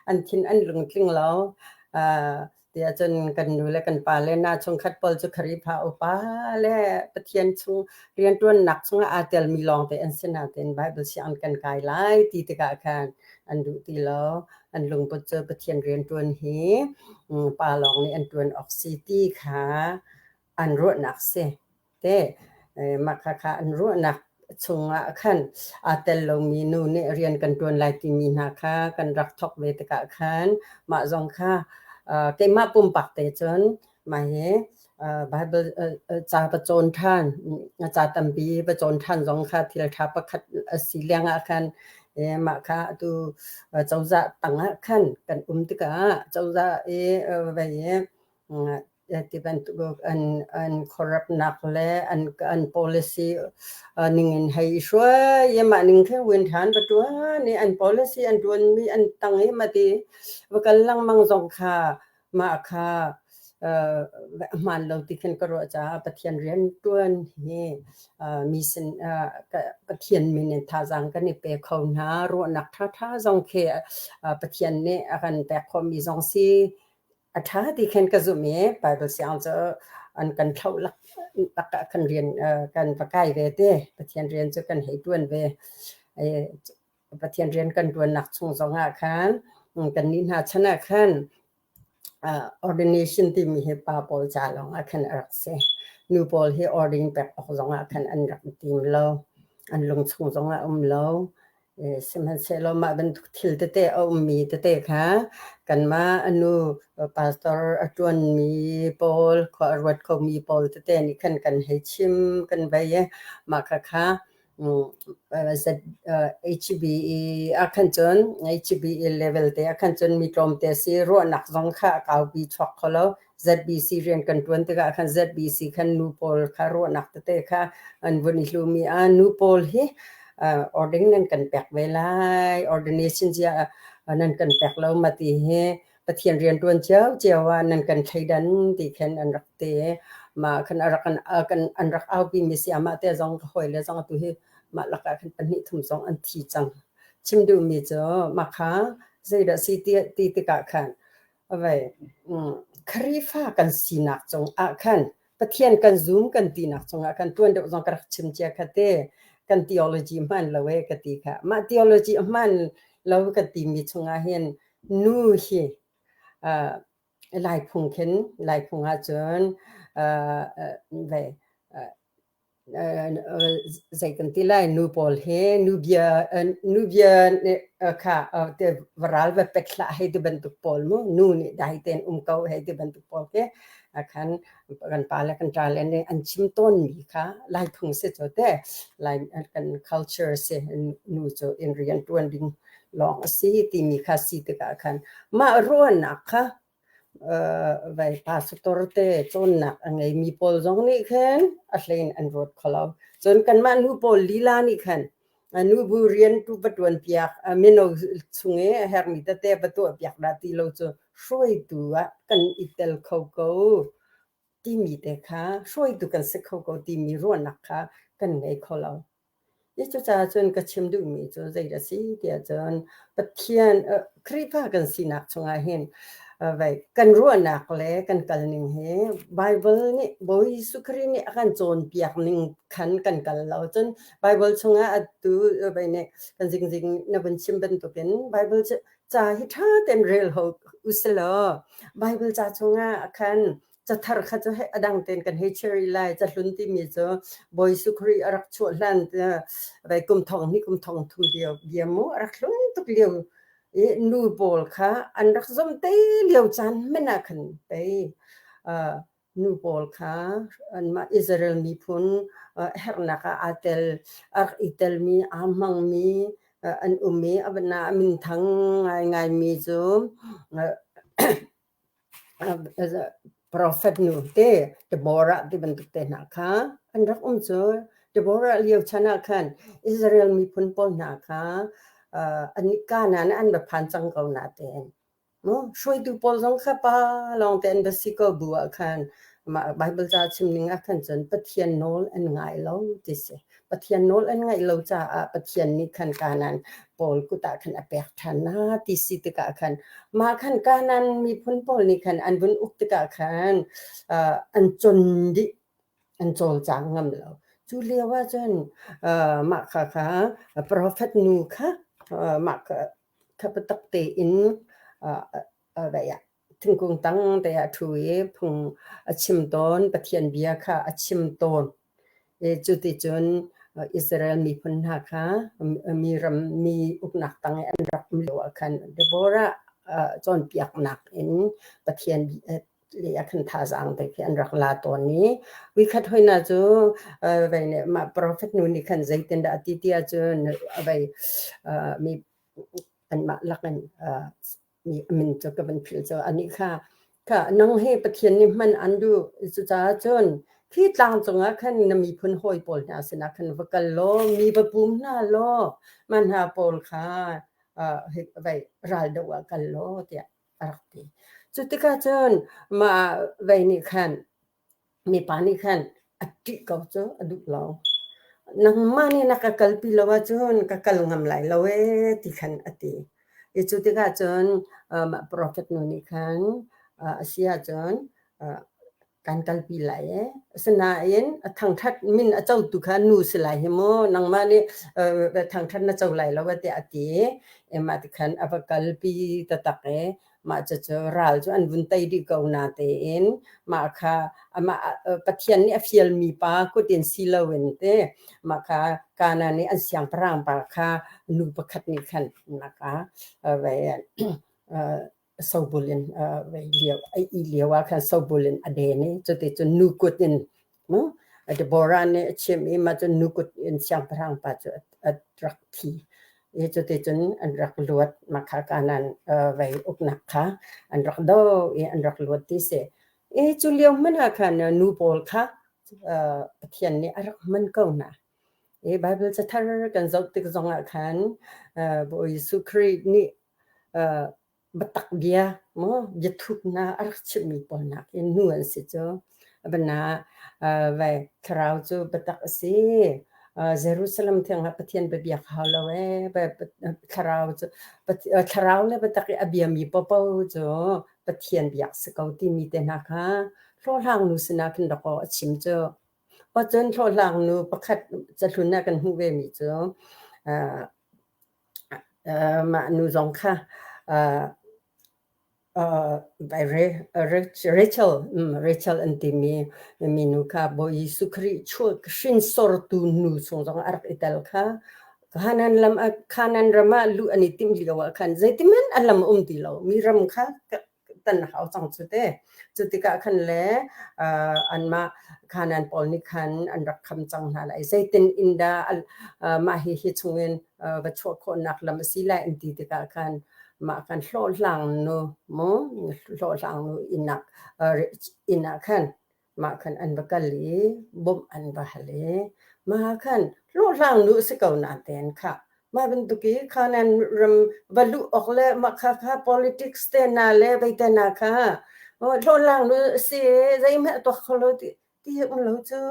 An thin an lungtling lo. Tiah cun kan nu le kan pa le hna chungkhat pawl cu Khrihfa upa le Pathian chung rianṭuannak chungah aa telmi lawngte an si nain Bible sianginn kan kai lai ti tikah khan an duh ti lo. An lungput cu Pathian rianṭuan hi pa lawng nih an ṭuan awk si ti kha an ruahnak si. Te mah khakha an ruahnak chungah khan aa tel lomi nu nih rian kan ṭuan lai timi hna kha kan rak thawk ve tikah khan mah zong kha keimah pumpak te cun mah hi Bible ca va cawn ṭhan, ca tampi va cawn ṭhan zong kha thil ṭha pakhat a si lengah khan mah kha atu cozah tangah khan kan um tikah cozah i vei i Ti bantuk an khuaruahnak le an policy ningin hei i hruai i mah ning khin rian ṭhan va ṭuan i an policy an ṭuanmi an tang i mah ti va kal lengmang zong kha mah kha a hmaan lo ti khin ka ruah caah Pathian rian ṭuan hi mi sin Pathian min in thazaang kan i pe kho hna. Ruahnak ṭhaṭha zong khi Pathian nih a kan pek khawhmi zong si. A ṭha ti khin ka zumh i Bible siang cu an kan thlauh lak ah kan rian kan va kai ve te. Pathian rian cu kan hei ṭuan ve. Pathian rian kan ṭuannak chung zongah khan kannih hna chan ah khan ordination timi hi pa pawl ca lawngah khan a rak si. Nu pawl hi ordin pek awk zongah khan an rak i tim lo. An lungchung zongah a um lo. Sihmanhsehlaw mah bantuk thil tete a ummi tete kha kanmah a nu pastor a ṭuanmi pawl, khua a ruat khomi pawl tete nih khan kan hei chim kan vei i mah khakha HBE ah khan cun HBE level te ah khan cun mi tlawmte a si. Ruahnak zong kha a kaupi chuak kho lo. ZBC rian kan ṭuan tikah khan ZBC khan nu pawl kha ruahnak tete kha an vun i hlumi ah nu pawl hi ording nan kan pek ve lai, ordination zia nan kan pek lo ma ti hi Pathian rian ṭuan ciocio ah nan kan thleidan ti khan an rak ti. Mah khan a rak kan an rak aupi mi si amah te zong ka hawile zong atu hi mah lakah khan pahnih thum zong an thi cang. Chim duhmi cu mah kha zeidah si ti ti tikah khan Khrihfa kan sinak cungah khan Pathian kan zum kan tinak cungah khan tuan deuh zong ka rak chim cia kha te kan theology hmaan lo ee ka ti kha. Mah theology a hmaan lo ka timi chungah hin nu hi Laiphung khin Laiphung ahcun ve Zei kan ti lai nu pawl hi nu bia nu bia nih kha ral va pek hlah hei ti bantuk pawl mu nu nih dai tein um ko hei ti bantuk pawl khi khan kan pa le kan ṭa le nih an chim tawnmi kha Lai phung si cu te Lai kan culture si nu cu inn rian ṭuan ding lawng a si timi kha si tikah khan mah ruahnak kha Vai pastor te cawnnak a ngeimi pawl zong nih khin a hlei in an ruat kho lo. Cun kanmah nu pawl lila nih khan nubu rian tu va ṭuanpiak, mino chung i a herhmi tete va tuahpiak dah ti lo cu hruaitu ah kan i tel kho ko timi te kha hruaitu kan si kho ko timi ruahnak kha kan ngei kho lo. Cucaah cun ka chim duhmi cu zeidah a si tiah cun Pathian Khrihfa kan sinak chungah hin kan ruahnak le kan kalning hi Baibal nih Bawi Jesuh Khrih nih a kan cawnpiak ning khan kan kal lo. Cun Baibal chungah atu nih kan zingzing na vun chim bantukin Baibal ca hi ṭha tein rel ho usilaw Baibal ca chungah khan. Cathar kha cu a dang tein kan hei share lai. Cahlun timi cu Bawi Jesuh Khrih a rak chuah hlan vai kum thong hnih kum thong thum lio bia mu a rak hlun tuk lio i nu pawl kha an rak zom te lio caan hmanh ah khan pei nu pawl kha anmah Israel miphun herhnak ah aa tel a rak i telmi aa hmangmi an um i a minthang ngaingaimi cu Profet nu te Deborah ti bantuk te hna kha an rak um cu. Deborah lio chan ah khan Israel miphun pawl hna kha an Kanaan an va phan cang ko natein hruaitu pawl zong kha pa lawngte an va si ko bu ah khan mah Baibal ca chim ning ah khan cun Pathian nawl an ngai lo ti si. Pathian nawl an ngaih lo caah Pathian nih khan Kanaan pawl kut ah khan a pek ṭhan hna ti si tikah khan mah khan Kanaan miphun pawl nih khan an vun uk tikah khan uh, an con dih an cawlcang ngam lo. Cu lio ah cun uh, mah kha kha profet nu kha uh, mah kha kha biatak tein uh, uh, thingkung tang te ah ṭhu i phung a chim tawn, Pathian bia kha a chim tawn. I cuticun Israel miphun hna kha mi ram mi uknak tang i an rak um lio ah khan Deborah cawnpiaknak in Pathian le ah khan thazaang te khi an rak la tawn i voikhat hoihna cu vei nih mah profet nu nih khan zeitindah a ti ti ahcun vei mi anmah lakin min cu ka van philh cu anih kha kha nang hi Pathian nih hman an duh cucaah cun khi tlang cungah khan na miphun hawi pawl hna sinah khan va kal law mi va pum hna law mah hna pawl kha vai ral doh ah kal law tiah a rak ti. Cu tikah cun mah vei nih khan Mipa nih khan a ṭih ko cu a duh lo. Nangmah nih na ka kalpi lo ahcun ka kal ngam lai lo ee ti khan a ti. I cu tikah cun mah profet nu nih khan a si ahcun kan kalpi lai ee. Asinain a thangṭhat min a cotu kha nu si lai hi mu. Nangmah nih thangṭhat na co lai lo tiah a ti. Mah ti khan a va kalpi taktak i Mah cucu ral cu an vun tei dih ko natein mah kha amah Pathian nih a fialmi pa kut in si loin te mah kha Kanaan i an siangpahrang pa kha nu pakhat nih khan mah kha sobul in lio a ih lio ah khan sobul in a den i cuticun nu kut in Deborah nih a chimh i mah cu nu kut in siangpahrang pa cu a rak thi. I cuticun an rak luat. Mah kha Kanaan vei uknak kha an rak doh i an rak luat ti si. I cu lio hmanh ah khan nu pawl kha Pathian nih a rak hman ko hna. I Baibal cathar kan zoh tik zongah khan Bawi Jesuh Khrih nih biatak bia maw biathuk hna a rak chimhmi pawl nakin nu an si cu. Bana vai thlarau cu biatak a si. Jerusalem thiang ah Pathian biabiak hau lo ee. Thlarau cu thlarau le biatak i a biami paohpaoh cu Pathian biak si ko timi te hna kha hlawhhlang nu sinah khin rak aw a chim cu. Cun hlawhhlang nu pakhat cahlun ah kan hmuh vemi cu Mah nu zong kha Rachel Rachel an timi minu kha Bawi Jesuh Khrih hrinsortu nu chung zongah a rak i tel kha. Kanaan lam ah Kanaan ram ah luh an i timh lio ah khan zeitihmanh a lam a um ti lo. Mi ram kha tan a hau cang cu te. Cu tikah khan le anmah Kanaan pawl nih khan an rak kham cang hna lai. Zeitin in dah mah hihi chungin va chuah khawhnak lam a si lai an ti tikah khan mah kan hlawhhlang nu mu hlawhhlang nu inn ah inn ah khan Mah khan an va kal i bawmh an va hal i mah khan hlawhhlang nu a si ko nain khah mah bantuk i Kanaan ram va luh awk le mah kha kha politics te hna le vei te hna kha hlawhhlang nu a si zeihmanh a tuak kho lo ti ti um lo cu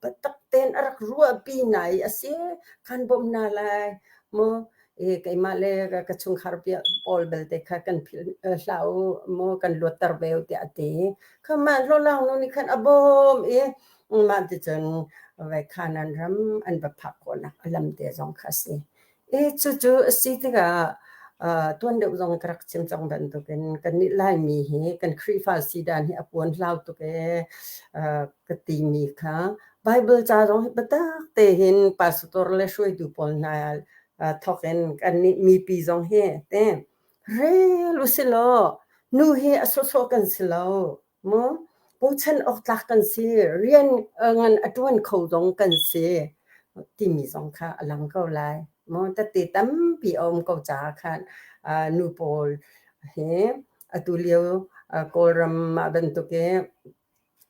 biatak tein a rak ruahpi hna i a si kan bawmh hna lai maw i keimah le ka chungkhar pawl belte kha kan philh hlah u maw kan luatter ve u tiah a ti. Kha mah hlawhlang nu nih khan a bawm i mah ticun vai Kanaan ram an va phak khawhnak a lam te zong kha a si. I cucu a si tikah. Tuan deuh zong ka rak chim cang bantukin kannih Laimi hi kan Khrihfa sidan hi a puan hlau tuk ee ka timi kha Bible ca zong hi biatak tein pastor le hruaitu pawl hna thawk in kannih mipi zong hi te rel usilaw nu hi a sawhsawh kan si lo. Mu bochan awk tlak kan si, rian ngan a ṭuan kho zong kan si timi zong kha a lang ko lai. Mu tette tampi a um ko caah khan nu pawl hi atu lio Kawlram ah bantuk i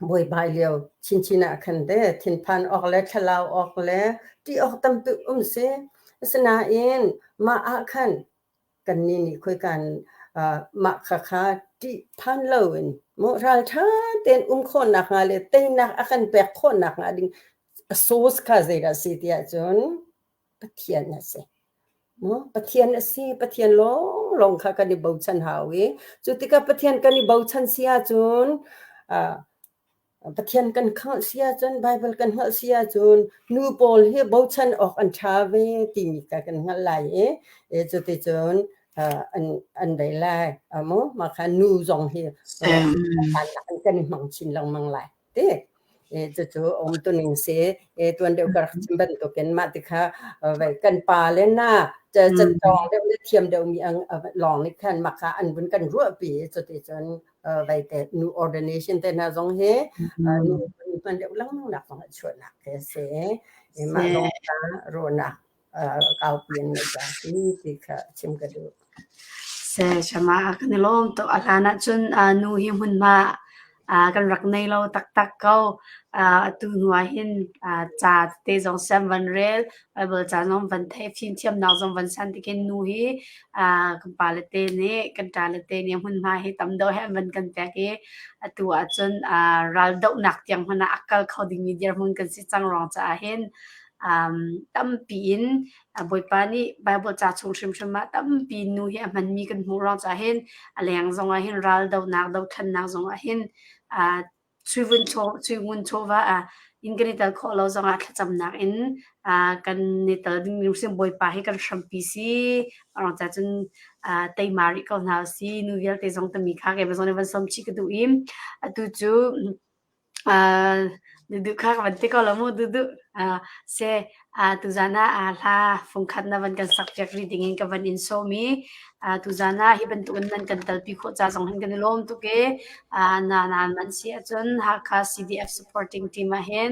buaibai lio chinchin ah khan te thinphan awk le thlalau awk le ṭih awk tampi um si. Asinain mah ah khan Kannih nih khoika in mah khakha ṭihphan loin maw ralṭha tein um khawhnak hnga le teinak a kan pek khawhnak hnga ding a source kha zeidah a si tiah cun Pathian a si. Maw Pathian a si. Pathian lawnglawng kha kan i bochan hau i cu tikah Pathian kan i bochan si ahcun Pathian kan hngalh si ahcun, Baibal kan hngalh si ahcun nu pawl hi bochan awk an ṭha ve timi kha kan hngalh lai i cuticun an an bei lai. Mu mah kha nu zong hi kan i hmang chin lengmang lai ti. Cucu umtuning si. Tuan deuh ka rak chim bantukin mah ti kha kan pa le na catawng deuh le thiam deuhmi lawng nih khan mah kha an vun kan ruahpi i cuticun vai te nu ordination te hna zong hi nu hman deuh lengmang nak zong a chuahnak te a si i mah zong kha ruahnak kaupi an ngeih ca si ti kha chim ka duh. Se shama kan i lawm tuk a hlan ah cun nu hi hmunhma kan rak nei lo taktak ko. Atu hnu ah hin ca tete zong sem van rel Bible ca zong van theih, fimthiamnak zong van san tikin nu hi kan pale te nih, kan ṭale te nih hmunhma hi tam deuh he an van kan pek i atu ahcun raldohnak tiang hmanh ah a kal kho dingmi dirhmun kan si cang ruang caah hin tampi in Bawipa nih Bible ca chung hrimhrim ah tampi nu hi a hmanmi kan hmuh ruang caah hin a leng zong ah hin raldohnak, dothlennak zong ah hin Sui chawva ah inn kan i tel khawh lo zongah thlacamnak in kan i tel ding Bawipa hi kan hrampi si. Mah caah cun teima rih ko hna usih. Nu vialte zong tami kha keimah zong nih van sawm chih ka duh i atu cu duhduh kha ka van ti ko lo mu duhduh. Seh tuzaan ah hla fungkhat na van kan sakpiak rih dingin ka van in sawm i tuzaan ah hi bantukin nan kan telpi khawh ca zong hin kan i lawm tuk i na naan man si ahcun Hakha CDF supporting team ah hin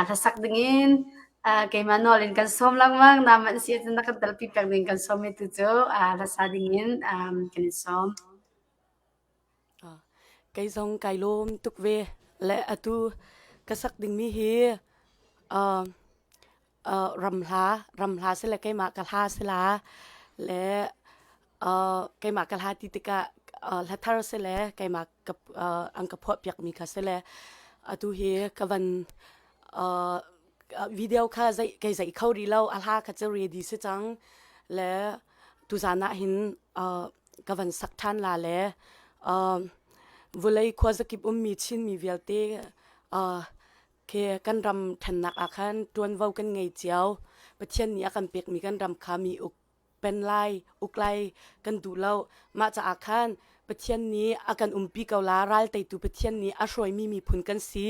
hlasak dingin keimah nawl in kan sawm lengmang. Na man si ahcun na kan telpi peng ding kan sawm i tu cu hlasa dingin kan in sawm. Kei zong kai lawm tuk ve. Le atu ka sak dingmi hi uh, uh, ram hla, ram hla si le keimah ka hla si la le uh, keimah ka hla ti tikah uh, hla thar si le keimah ka, uh, an ka phuah piakmi kha si le atu hi ka van uh, video kha zei kei zei kho rih lo a hla kha cu ready si cang le tuzan ah hin uh, ka van sak ṭhan la le uh, vulei khuazakip ummi Chinmi vialte uh, khi kan ram ṭhennak ah khan ṭuanvo kan ngei cio. Pathian nih a kan pekmi kan ram kha mi uk pen lai, uk lai kan duh lo. Mah caah khan Pathian nih a kan umpi ko la, ral teitu Pathian nih a hruaimi miphun kan si.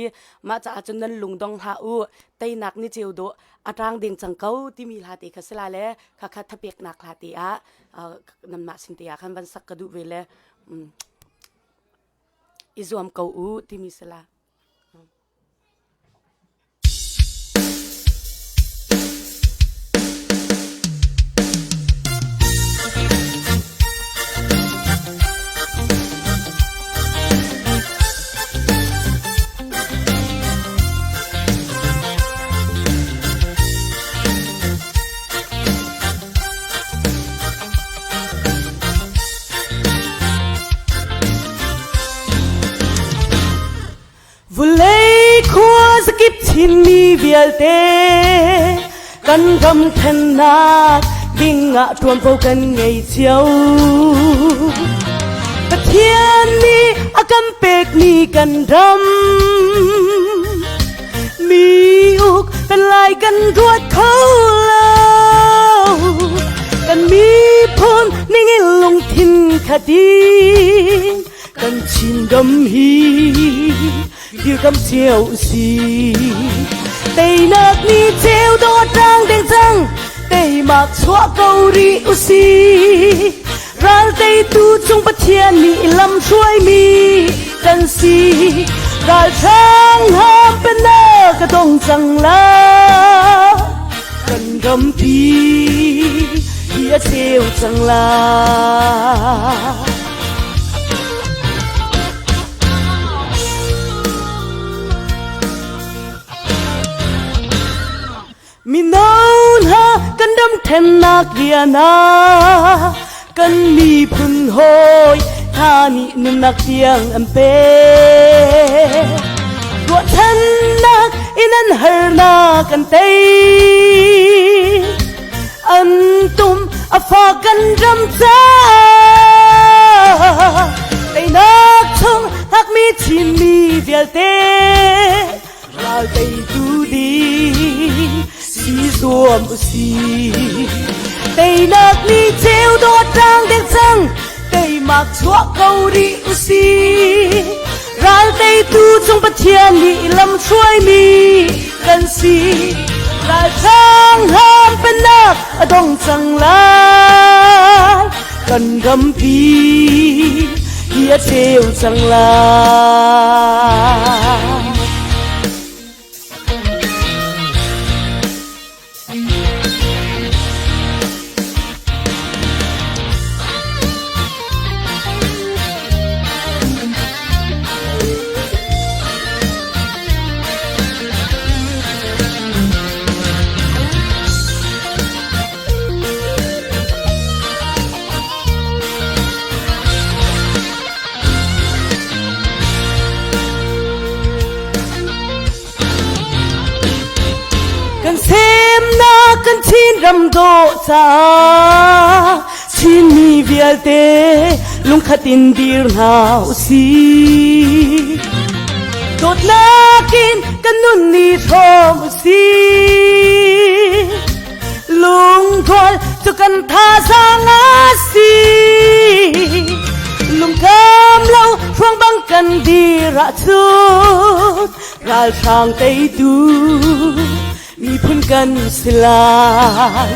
Mah caah cun nan lung dong hlah u, teinak ni ceu dawh a ṭang deng cang ko timi hla te kha si la le khakha thapeknak hla te ah nanmah sin te ah khan van sak ka duh ve le i zuam ko u timi si la. Vulei khuazakip Chinmi vialte kan ram thennak dingah ṭuanvo kan ngei cio. Pathian nih a kan pekmi kan ram mi uk kan lai kan ruat kho lo. Kan miphun ningin. Lungkhat in kan Chinram hi dirkam cio si. Teinak ni ceu dawt rang deng cang, teimak chuah ko rih usih. Ral teitu cung Pathian nih lam hruaimi kan si. Ralhrang ham pennak ka dong cang la. Kan rampi hi a ceu cang la. Mino hna kan ram ṭhennak rian ah kan miphun hawi hna nih nunnak tiang an pek. Ruahchannak in an harnak an tei. An tum a fa kan ram caah teinak chung hakmi Chinmi vialte Ral teitu ding si zuam usih. Teinak ni ceu dawt rang dek cang, teimak chuah ko rih usih. Ral teitu cung Pathian nih lam hruaimi kan si. Ralhrang hlam pennak a dong cang lai. Kan rampi hi a ceu cang lai. Kan semnak kan Chinram dawh caah Chinmi vialte lungkhat in dir hna usih. Dawtnak in kan nun ni hrawm usih. Lungrual cu kan thazaang a si. Lungkam lo hruang bang kan dir ahcun ralhrang teitu miphun kan si lai.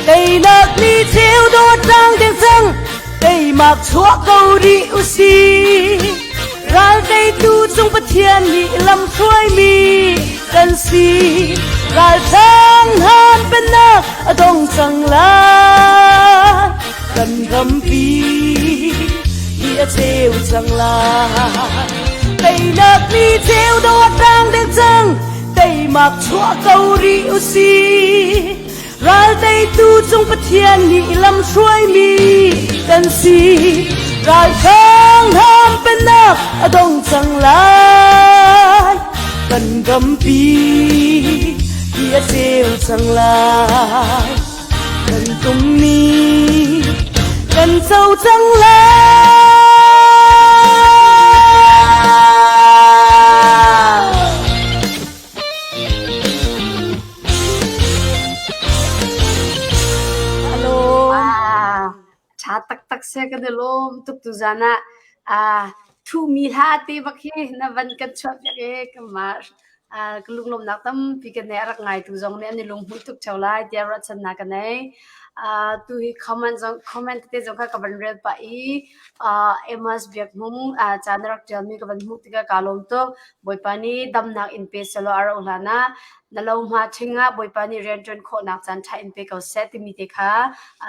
Teinak ni ceu dawt rang deng cang, teimak chuah ko rih usih. Ral teitu cung Pathian nih lam hruaimi kan si. Ralhrang han pennak a dong cang lai. Kan rampi hi a ceu cang lai. Teinak ni ceu dawt rang deng cang, teimak chuah ko rih usih. Ral teitu cung Pathian nih lam hruaimi kan si. Ralhrang ham pennak a dong cang lai. Kan rampi hi a ceu cang lai. Kan tummi kan co cang lai. Ṭha taktak seh kan i lawm tuk tuzan ah. Ah, thuhmi hla te bak hi na van kan chuahpiak i kanmah ah ka lunglawmhnak tampi ka nei. A rak ngaitu zong nih an i lunghmuih tuk ṭheo lai tiah ruahchannak ka nei. Ah, tu hi comment zong comment tete zong kha ka van rel pah i ah Amos Biak Hmung ah ca na rak ṭialmi ka van hmuh tikah kaa lawm tuk. Bawipa nih damnak in pe sehlaw a rauh hlan ah na lohma ṭhing ah Bawipa nih rianṭuan khawhnak caan ṭha in pe ko seh timi te kha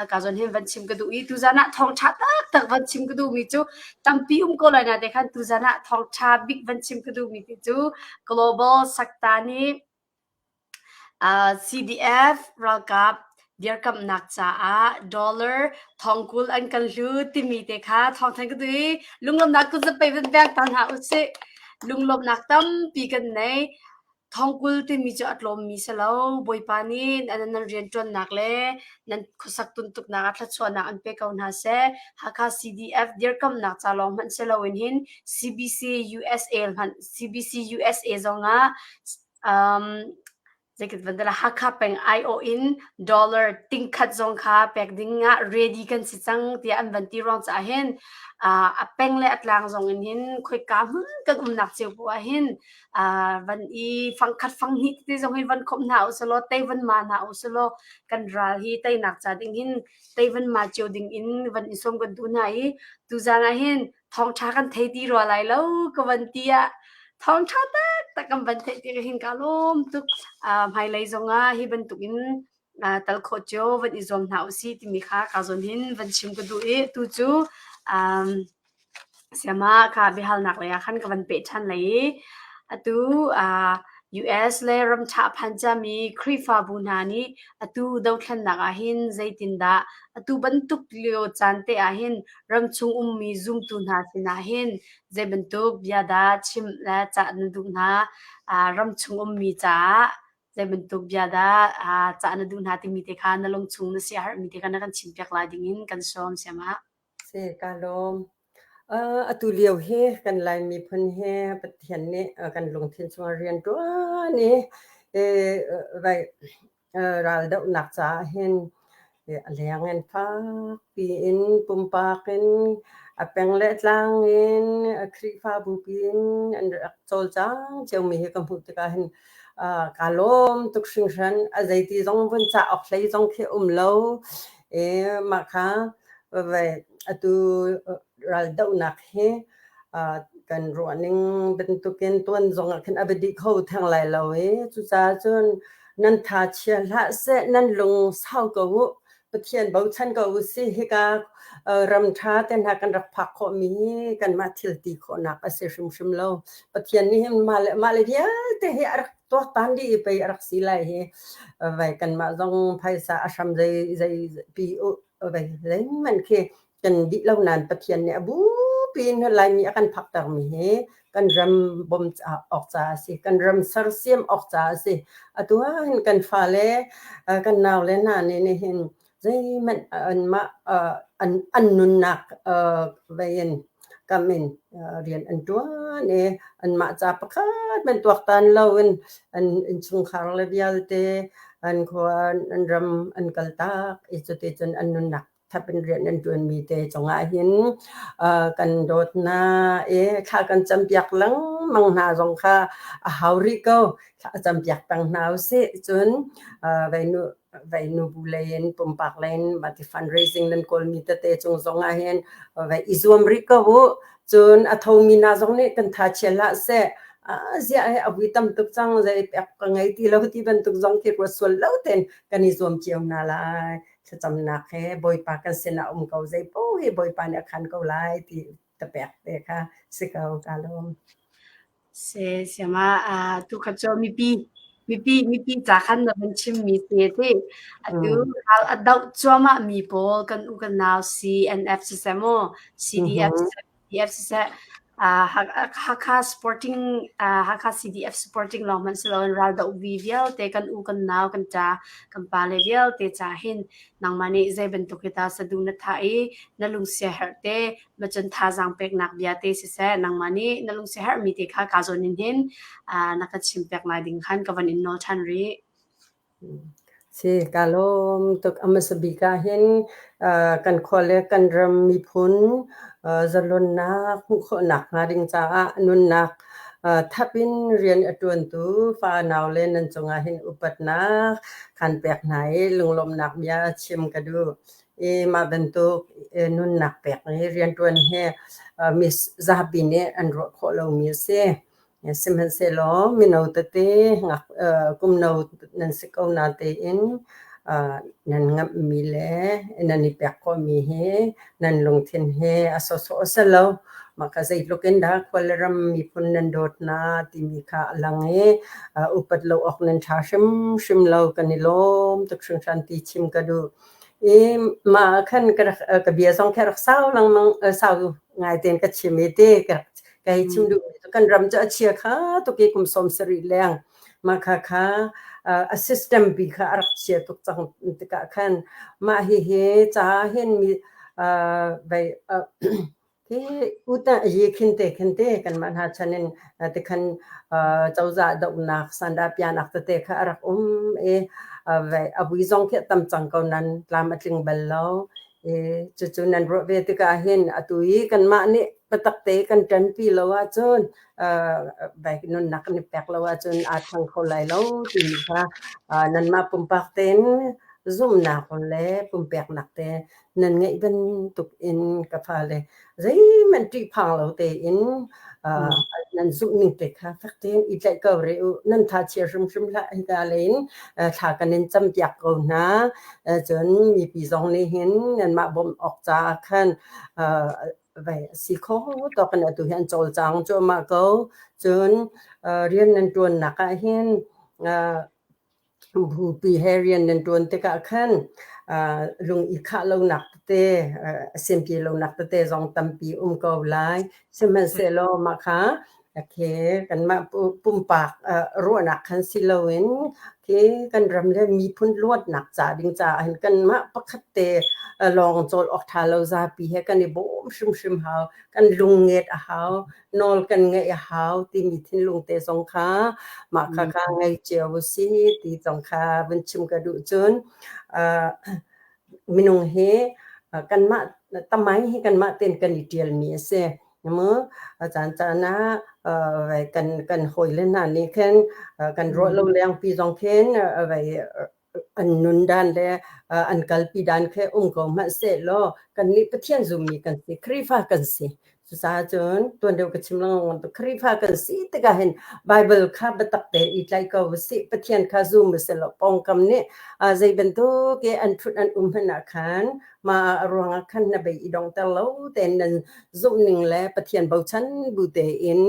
ka zawn hin van chim ka duh i tuzan ah thawngṭha taktak van chim ka duhmi cu tampi um ko lai na te khan tuzan ah thawngṭha bik van chim ka duhmi ti cu Global Sakta nih CDF ralkap dirkamhnak caah dollar thongkul an kan hlut timi te kha thawngthanh ka duh i lunglawmhnak kut zapei van pek ta hna usih. Lunglawmhnak tampi kan nei. Thongkul timi cu a tlawmmi si lo. Bawipa nih nan rianṭuannak le nan khuasak tuntuknak ah thluachuahnak an pe ko hna seh. Hakha CDF dirkamhnak ca lawng hmanh si loin hin CBC USA hmanh CBC USA zongah um. Zeiket van tala Hakha peng aiawh in dollar tingkhat zong kha pek ding ah ready kan si cang tiah an van ti ruang caah hin a peng le a tlang zong in hin khoika hmun kan umnak cio poah ah hin van i fangkhat fanghnih tete zong hin van khawmh hna usih law tei van ma hna usih law kan ral hi teinak ca ding hin tei van ma cio ding in van i sawm kan duh hna i tuzaan ah hin thawngṭha kan thei ti rua lai lo ka van ti ah thawngṭha taktak kan van theih tik hin ka lawm tuk. Hmailei zongah hi bantukin tal khawh cio van i zuam hna usih timi kha ka zawn hin van chim ka duh i tu cu Siama kha biahalnak lei ah khan ka van peh ṭhan lai i atu US le ramṭha a phan ciami Khrihfabu hna nih atu dothlennak ah hin zeitindah atu bantuk lio caan te ah hin ramchung ummi zumtu hna sinah hin zei bantuk bia dah chimh le cah na duh hna? Ramchung ummi caah zei bantuk bia dah cah na duh hna timi te kha na lungchung na siaherhmi te kha na kan chimpiak lai dingin kan sawm siama. Si, ka lawm. Atu lio hi kan Lai miphun hi Pathian nih kan lungthin chungah rian ṭuan i vai raldohnak caah hin a leng in fakpi in pumpak in a peng le tlang in Khrihfabu pi in an rak cawlcang ciomi hi ka hmuh tikah hin kaa lawm tuk hringhran. A zeiti zong vun cah awk hlei zong khi um lo. I mah kha atu raldohnak hi kan ruahning bantukin tuan zong ah khin a va dih kho theng lai lo i cucaah cun nan tha chia hlah seh, nan lung sau ko u. Pathian bochan ko u sih. Hika ram ṭha te hna kan rak phak khawhmi hi kanmah thil ti khawhnak a si hrimhrim lo. Pathian nih hin mah le mah le vialte hi a rak tuaktan dih i pei a rak si lai hi. Vai kanmah zong phaisa a hram zei zei pi u vai zeihmanh khi kan dih lo nain Pathian nih a bupi in Laimi a kan phaktermi hi kan ram bawm awk caah a si, kan ram sersiam awk caah a si. Atu ah hin kan fale, kan naule hna nih nihin zeihmanh anmah an an nunnak vei in kam in rian an ṭuan i anmah ca pakhat hmanh tuaktan loin an innchungkhar le vialte an khua an ram an kaltak i cuticun an nunnak thap in rian an ṭuanmi te cungah hin kan dawt hna i thla kan campiak lengmang hna zong kha a hau rih ko. Thla campiak peng hna usih. Cun veinu veinu bu lei in pumpak lei in mah ti fundraising nan kawlmi tete cung zong ah hin vai i zuam rih ko u. Cun a thomi hna zong nih kan tha chia hlah seh. Ziah he a vui tam tuk cang zei pek ka ngei ti lo ti bantuk zong khi ruat sual lo tein kan i zuam cio hna lai. Thlacamnak he Bawipa kan sinah um ko zei paoh hi Bawipa nih a khan ko lai ti tapek te kha si ko ka lawm. Se siama tu kha cu mipi mipi mipi ca khan na van chim mi se ti atu ral a doh cuahmah mi pawl kan u kan nau CNF siseh mu CDF siseh CDF siseh Hakha Sporting Hakha CDF Sporting lawng hmanh si loin raldoh vi vialte kan u kan nau kan ṭa kan pale vialte ca hin nangmah nih zei bantuk hi dah sadu na thah i na lungsia herh te macun thazaang peknak bia te siseh nangmah nih na lungsia herhmi te kha ka zawn in hin na ka chim pek lai ding khan ka van in nawl ṭhan rih. Si, kaa lawm tuk. A hmasa bik ah hin kan khua le kan ram miphun zalonnak hmuh khawhnak hnga ding caah nunnak thap in rian a ṭuantu fanau le nan cungah hin upatnak kan pek hna i lunglawmhnak bia chim ka duh. I mah bantuk nunnak pek i rianṭuan hi mi zapi nih an ruah khawh lomi a si. Sihmanhsehlaw mino tete kum no nan si ko natein nan ngamhmi le nan i pek khawhmi hi nan lungthin hi a sawhsawh a si lo. Mah kha zeitluk in dah khua le ram miphun nan dawt hna timi kha a lang i upat lo awk nan ṭha hrimhrim lo. Kan i lawm tuk hringhran ti chim ka duh. I mah ah khan ka rak ka bia zong khi a rak sau lengmang sau ngai tein ka chim i ti ka rak ka hei chim duhmi cu kan ram cu a chia kha tuk i kum 70 leng mah kha kha a system pi kha a rak chia tuk cang tikah khan mah hihi ca hin mi vei. Khi utan a yi khin te khin te kanmah hna chan in tikhan cozah dohnak sandah piahnak tete kha a rak um i a vui zong khi a tam cang ko nan tlam a tling bal lo. I cucu nan ruah ve tikah hin atu i kanmah nih biatak te kan ṭanpi lo ahcun nunnak kan i pek lo ahcun aa ṭhang kho lai lo timi kha nanmah pumpak tein zumhnak le pumpeknak te nan ngeih bantuk in ka fale zeihmanh ṭihphang lo tein nan zumh ning te kha fek tein i tlaih ko rih u. Nan tha chia hrimhrim hlah. Hika lei in thla kan in campiak ko hna. Cun mipi zong nih hin nanmah bawmh awk caah khan vai a si kho tawk in atu hi an cawlcang cuahmah ko. Cun rian nan ṭuannak ah hin Bupi he rian nan ṭuan tikah khan lung i khah lonak tete, a siampi lonak tete zong tampi um ko lai. Sihmanhsehlaw mah kha khi kanmah pumpak ruahnak khan si loin khi kan ram le miphun luatnak ca ding caah hin kanmah pakhat te lawng cawl awk ṭha lo zapi he kan i bawm hrimhrim hau. Kan lungnget a hau. Nawl kan ngeih a hau timi thinlung te zong kha mah kha kha ngei cio u si ti zong kha vun chim ka duh. Cun minung hi kanmah tamai hi kanmah tein kan i ṭialmi a si. Mu caan caan ah kan kan hawile hna nih khin kan ruah lo lengpi zong khin vai an nun dan le an kalpi dan khi um ko hmanh sehlaw kannih Pathian zummi kan si, Khrihfa kan si. Cucaah cun tuan deuh ka chim lengmang bantuk Khrihfa kan si tikah hin Bible kha biatak tein i tlaih ko usih, Pathian kha zum usih law pawngkam nih zei bantuk i an ṭhut an um hmanh ah khan mah ruangah khan na bei i dongter lo tein nan zumhning le Pathian bochan bu tein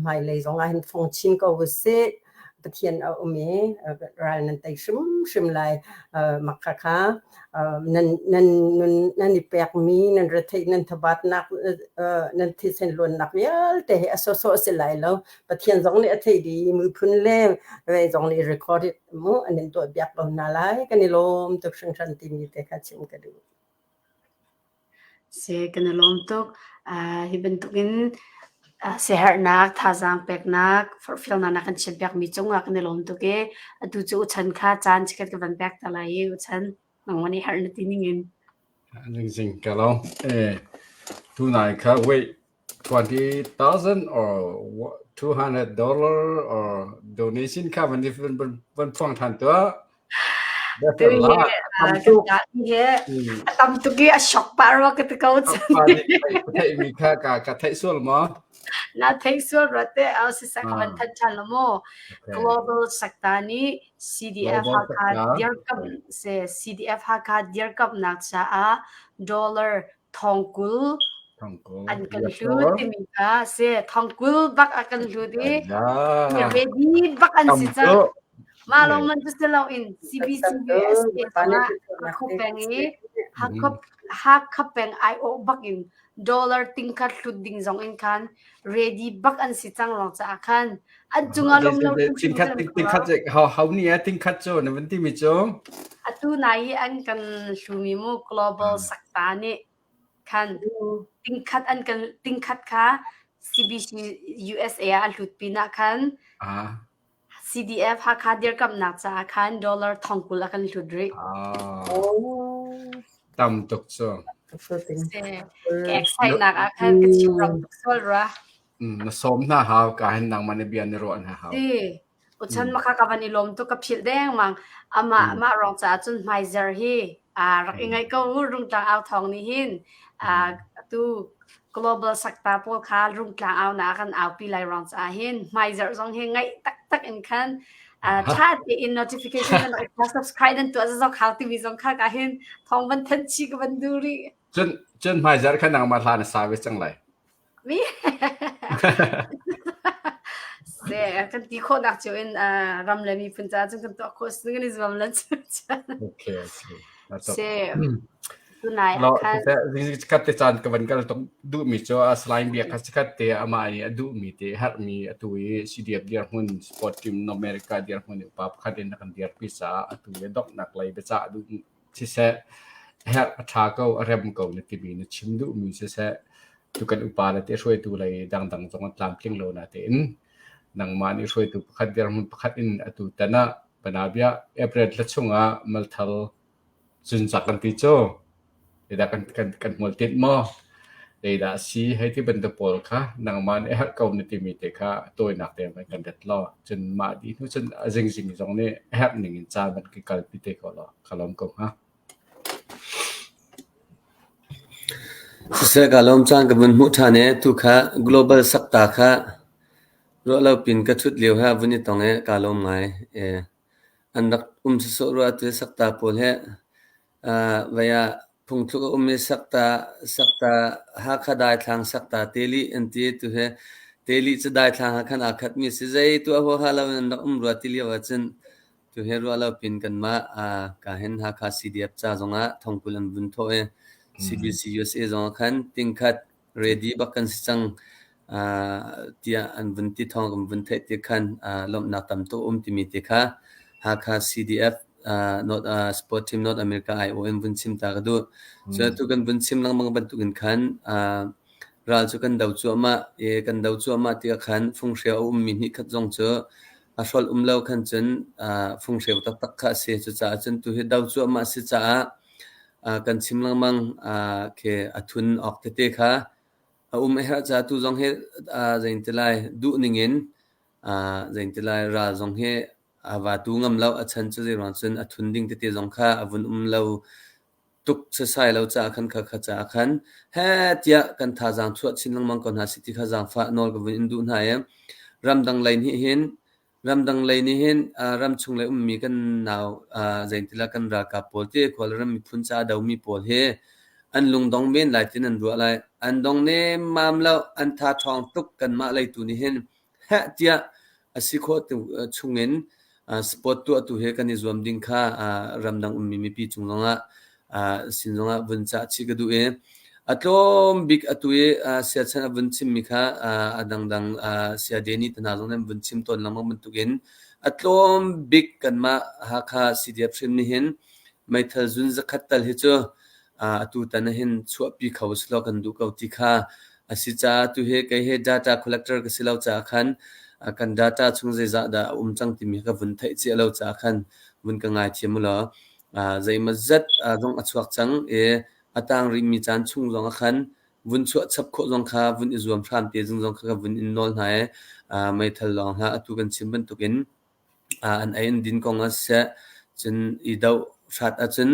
hmailei zongah hin fong chin ko usih. Pathian a um i ral nan tei hrimhrim lai. Mah khakha nan nan nun nan i pekmi nan retheih nan thabatnak nan thisen luannak vialte hi a sawhsawh a si lai lo. Pathian zong nih a theih dih i miphun le vei zong nih recorded mu an in tuahpiak ko hna lai. Kan i lawm tuk hringhran timi te kha chim ka duh. Si, kan i lawm tuk. Uh, hi bantukin uh, siaherhnak, thazaang peknak, forhfialnak na kan chimpiakmi cungah kan i lawm tuk i atu cu uchan kha caan chikkhat ka van pek ta lai i uchan nangmah nih herh na ti ningin. Zingzing ka lo. Eh, tunai kha wait 20,000 or 200 dollar or donation kha van van van phuang than tuah. Tu hi kan hi a tam tuk i a shock pah rua ka ti ko. Theih mi kha ka ka theih sual maw? Na theih sual rua te au si sa ka van than than lo mu. Global Sakta nih CDF Hakha dirkamh se CDF Hakha dirkamhnak caah dollar thongkul an kan hlut timi kha si thongkul bak a kan hlut i ready bak an si cang mah lawng man cu si loin CBC USA zongah Hakha peng i Hakha peng aiawh bak in dollar tingkhat hlut ding zong in khan ready bak an si cang ruang caah khan an cungah lawm lo tingkhat tingkhat hau ni eh tingkhat cu na van timi cu atu nai i an kan hlumi mu global sakta nih khan tingkhat an kan tingkhat kha CBC USA ah a hlut pinah khan CDF Hakha dirkamnak caah khan dollar thongkul a kan hlut rih. Tam tuk cu. Ka excite nak ah khan ka chim ram tuk sual rua. Na sawm hna hau ka hin nangmah na bia na ruah hna hau. Si. Uchan maka ka van i lawm tuk ka philh dengmang. Amah mah rong caah cun hmaizer hi rak i ngaih ko rungtlang au thawng nih hin atu global sakta pawl kha rungtlang au na kan aupi lai rong caah hin hmaizarh zong hi ngaih taktak in khan ṭha tein notification nan rak subscribe nan tuah zok hau timi zong kha ka hin thawng van thanh chi ka van du rih. Cun cun hmaizarh kha nangmah hla na sa ve cang lai. Mi Se kan ti khawhnak cio in ram le miphun caah cun kan tuah khawh si kan i zuam lan cu. Okay, okay. Se tunai ah khan kat te caan ka van kal tuk duhmi cu a slime bia kha khat te amah nih a duhmi te herhmi atu i CDF dirhmun sport team America dirhmun upa pakhat in kan dirpi caah atu i donghnak lei biacah duh siseh herh a ṭha ko a rem ko na timi na chim duhmi siseh. Tu kan upa le te hruaitu lei dangdang zong an tlamtling lo natein nangmah nih hruaitu pakhat dirhmun pakhat in atu tan ah banabia April thla chungah malthal zunzak kan ti cu zeidah kan kan kan hmual tinh maw zeidah a si hei ti bantuk pawl kha nangmah nih a herh ko na timi te kha tawinak te van kan ret law cun mah dih hnu cun a zingzing zong nih a herh ning in caan van kan kalpi te ko law ka lawm ko hnga. Siseh ka lawm caan ka vun hmuh ṭhan i tu kha global sakta kha ruah lo pin ka ṭhut lio he a vun i tong i kaa lawm ngai. An rak um sawsawh rua tu sakta pawl he vai ah phungthluk a um i sakta sakta Hakha daithlang sakta teli an ti tu he teli cu daithlang ah khan aa khatmi a si. Zei tuah huaha lo in an rak um rua ti lio ahcun tu he ruah lo pin kanmah ka hin Hakha CDF ca zongah thongkul an vun thawh i CBC USA zongah khan tingkhat ready bak kan si cang tiah an vun ti thawng kan vun theih ti khan lawmhnak tam tuk um timi te kha Hakha CDF North Sport Team North America IOM vun chim ta ka duh. So tu kan vun chim lengmang bantukin khan ral cu kan do cuahmah i kan do cuahmah tikah khan funghreu a ummi hnih khat zong cu a hrolh um lo khan cun funghreu taktak kha a si. Cucaah cun tu hi do cuahmah si caah kan chim lengmang khi a thun awk tete kha a um a herh caah tu zong hi zei lai duh ning in zei lai ral zong hi a va tu ngam lo a chan cu zei ruang cun a thun ding tete zong kha a vun um lo tuk sasai lo caah khan kha kha caah khan he tiah kan thazaang chuah chin lengmang ko hna si ti kha zaangfah nawl ka vun in duh hna i ramdang lei nih hin Ramdang lei nih hin ramchung lei ummi kan nau zeintila kan ralkap pawl te khualram miphun ca a domi pawl hi an lungdong men lai tin an ruah lai. An dong nemmam lo, an tha ṭhawng tuk kanmah lei tu nih hin heh tiah a si khawh chungin sport tuahtu he kan i zuam ding kha ramdang ummi mipi cung zongah sin zongah vun cah chih ka duh i a tlawm bik atu i siachan a vun chimmi kha a dangdang sia Danny te hna zong nih an vun chim tawn lengmang bantukin a tlawm bik kanmah Hakha CDF hrim nih hin meithal zun zakhat tal hi cu atu tan ah hin chuahpi kho selaw kan duh ko ti kha a si caah tu hi kei hi data collector ka si lo caah khan kan data chung zeizah dah a um cang timi ka vun theih cia lo caah khan vun ka ngaithiam u law zeimawzat zong a chuak cang i a tang rihmi caan chung zong ah khan vun chuah chap khawh zong kha vun i zuam hram te zung zong kha ka vun in nawl hna i meithal lawng hlah atu kan chim bantukin an ei an din kong ah siseh cun i doh hrat ahcun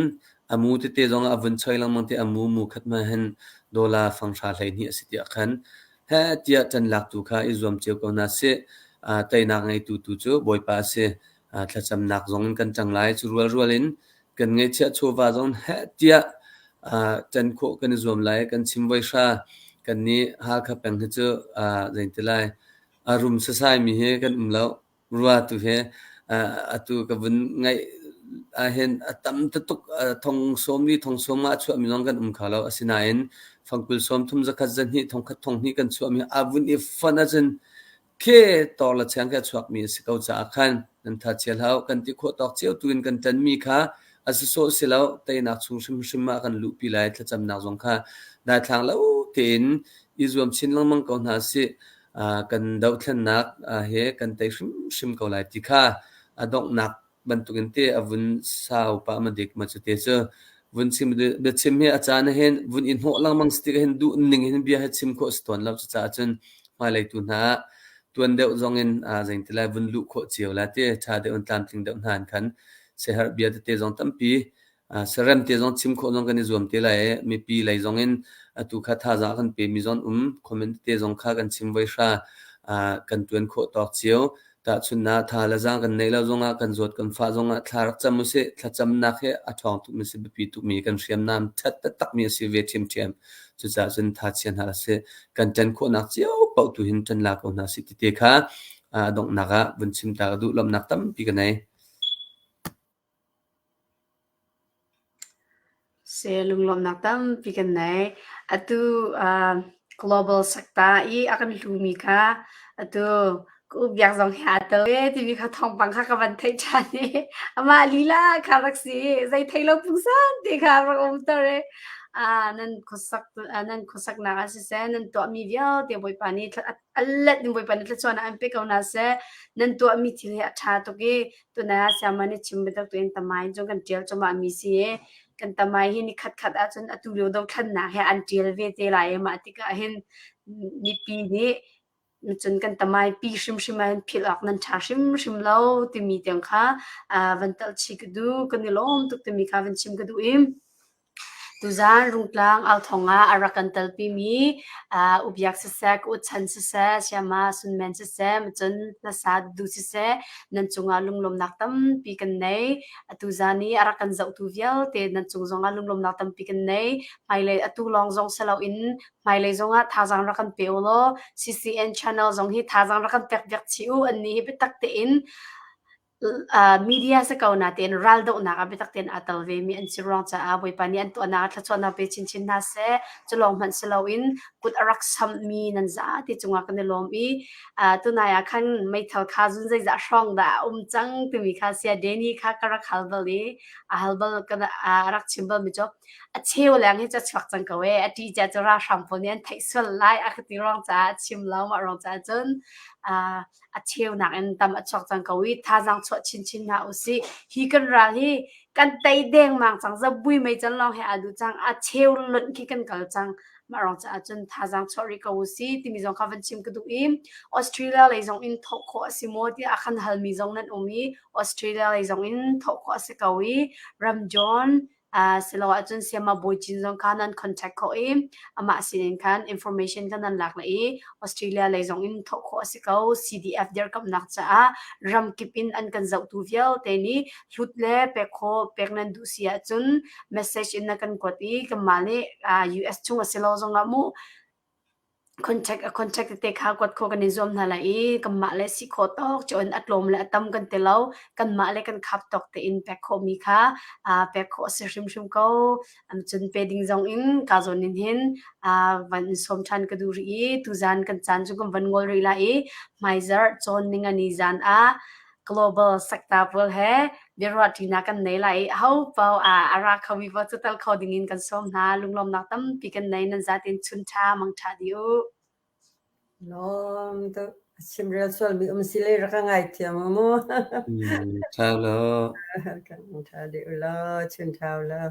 a mu tete zong ah a vun choi lengmang te a mu mu khat hmanh hin dollar fanghra 12 a si tiah khan heh tiah ṭan lak tu kha i zuam cio ko hna sih. Teinak ngeitu tu cu Bawipa a si. Thlacamnak zong in kan ṭang lai. Cu rualrual in kan ngeihchiah chawva zong heh tiah ṭan khawh kan i zuam lai. Kan chim voi hra. Kannih Hakha peng hi cu zeiti lai a rum sasaimi hi kan um lo. Rua tu hi atu ka vun ngaih ahhin a tam tuk thong sawm li thong sawm nga a chuahmi zong kan um kho lo. Asinain fangkul sawm thum zakhat zahnih thong khat thong hnih kan chuahmi a vun i fonh ahcun Khi tor le cheng khi a chuakmi a si ko caah khan nan tha chia hlah u. Kan ti khawh tawk cio tu in kan ṭanmi kha a si sawh si lo. Teinak chung hrimhrim ah kan luhpi lai. Thlacamnak zong kha daithlang lo tein i zuam chin lengmang ko hna sih. Kan dohthlennak he kan tei hrimhrim ko lai ti kha a donghnak bantukin te a vun sau pah ma dik ma cu te cu vun chim biachim hi a caan hin vun i hnawh lengmang si tik hin duh ning hin bia hi chim khawh si tawn lo cucaah cun hmailei tu hna ah tuan deuh zong in zeiti lai vun luh khawh cio la ti ṭha deuh in tlamtling deuh hna in khan siaherh bia tete zong tampi Sarem te zong chim khawh zong kan i zuam te lai i mipi lei zong in atu kha thazaang kan pemi zong um comment te zong kha kan chim voi hra kan tuan khawh tawk cio. Tahchunhnak tha le zaang kan neih lo zongah kan zawt kan fah zongah thla rak cam usih. Thlacamnak hi a ṭhawng tukmi si biapi tukmi kan hriamnam ṭhat taktakmi a si ve ṭhiamṭhiam. Cucaah cun tha chia hna sih. Kan ṭan khawhnak cio paoh tu hin ṭan la ko hna sih ti te kha a donghnak ah vun chim ta ka duh lawmhnak tampi ka nei. Se lunglawmhnak tampi kan nei. Atu uh, global sakta i a kan hlumi kha atu ka ubiak zong hi aa tel ve timi kha thawngpang kha ka van theih ṭhan i amah lila kha rak si i zei thei lo pungsan te kha rak um ter i. Nan khuasak nan khuasaknak ah siseh, nan tuahmi vialte Bawipa nih a let in Bawipa nih thluachuahnak an pe ko hna seh. Nan tuahmi thil hi a ṭha tuk i tunai ah sayama nih chim bantuk tein tamai in cun kan ṭial cuahmah mi si i kan tamai hi ni khatkhat ahcun atu lio dothlannak he an ṭial ve te lai i mah tikah hin mipi nih cun kan tamai pi hrimhrim ah hin philh awk nan ṭha hrimhrim lo timi tiang kha van telh chih ka duh. Kan i lawm tuk timi kha van chim ka duh i Tuzaan Rungtlang authawng ah a rak kan telpimi Ubiak siseh, ka uchan siseh, Sayama Sunmen siseh, cun hlasa dudu siseh, nan cungah lunglawmnak tampi kan nei. Atu zaan i a rak kan zohtu vialte nan cung zongah lunglawmnak tampi kan nei. Hmailei atu lawng zong si loin hmailei zongah thazaang rak kan pe u law CCN channel zong hi thazaang rak kan pek piak chih u. Annih hi biatak tein Media si ko nain raldohnak ah biatak tein aa tel vemi an si ruang caah Bawipa nih an tuahnak ah thluachuahnak pe chinchin hna seh. Cu lawng hmanh si loin kut a rak samhmi nan zate cungah kan i lawm i tunai ah khan meithal kha zun zeizah hrawng dah a um cang timi kha saya Danny kha ka rak hal bal i a hal bal a rak chim balmi cu a cheu leng hi cu a chuak cang ko ee. A ṭih cia cu ralhrang pawl nih an theih sual lai a ka ti ruang caah a chim lo. Mah ruang caah cun a cheunak in tam a chuak cang ko i thazaang chuah chinchin hna usih. Hi kan ral hi kan tei dengmang cang zabui mei can lawng he aa duh cang a cheu lonh khi kan kal cang mah rong caah cun thazaang chuah rih ko usih timi zong kha van chim ka duh i Australia lei zong in thawh khawh a si maw tiah a kan halmi zong nan um i Australia lei zong in thawh khawh a si ko i Ram John Silo ahcun sayama Bawi Cin zong kha nan contact khawh i amah sinin khan information kha nan lak le i Australia lei zong in thawh khawh a si ko. CDF dirkamhnak caah ramkip in an kan zohtu vialte nih hlut le pek khawh pek nan duh si ahcun message in na kan kuat i kanmah nih US chung a si lo zongah mu Contact a contact tete kha kuat khawh kan i zuam hna lai i kanmah le si khawh tawk cun a tlawm le a tam kan ti lo. Kanmah le kan khap tawk tein pek khawhmi kha pek khawh a si hrimhrim ko. Cun pe ding zong in kaa zawn in hin van in sawm ṭhan ka duh rih i tuzaan kan caan cu kan van ngol rih lai i hmaizarh cawn ningani zaan ah global sakta pawl he biaruahṭinak kan nei lai i ahopaoh a ra khomi paoh cu tel kho dingin kan sawm hna. Lunglawmnak tampi kan nei. Nan zatein chun ṭha, mang ṭha dih u. Lawm tuk. Chimrel sualmi um si le rak ka ngaithiam u mu. Ṭha law. Kan ṭha dih u law, chun ṭha u law.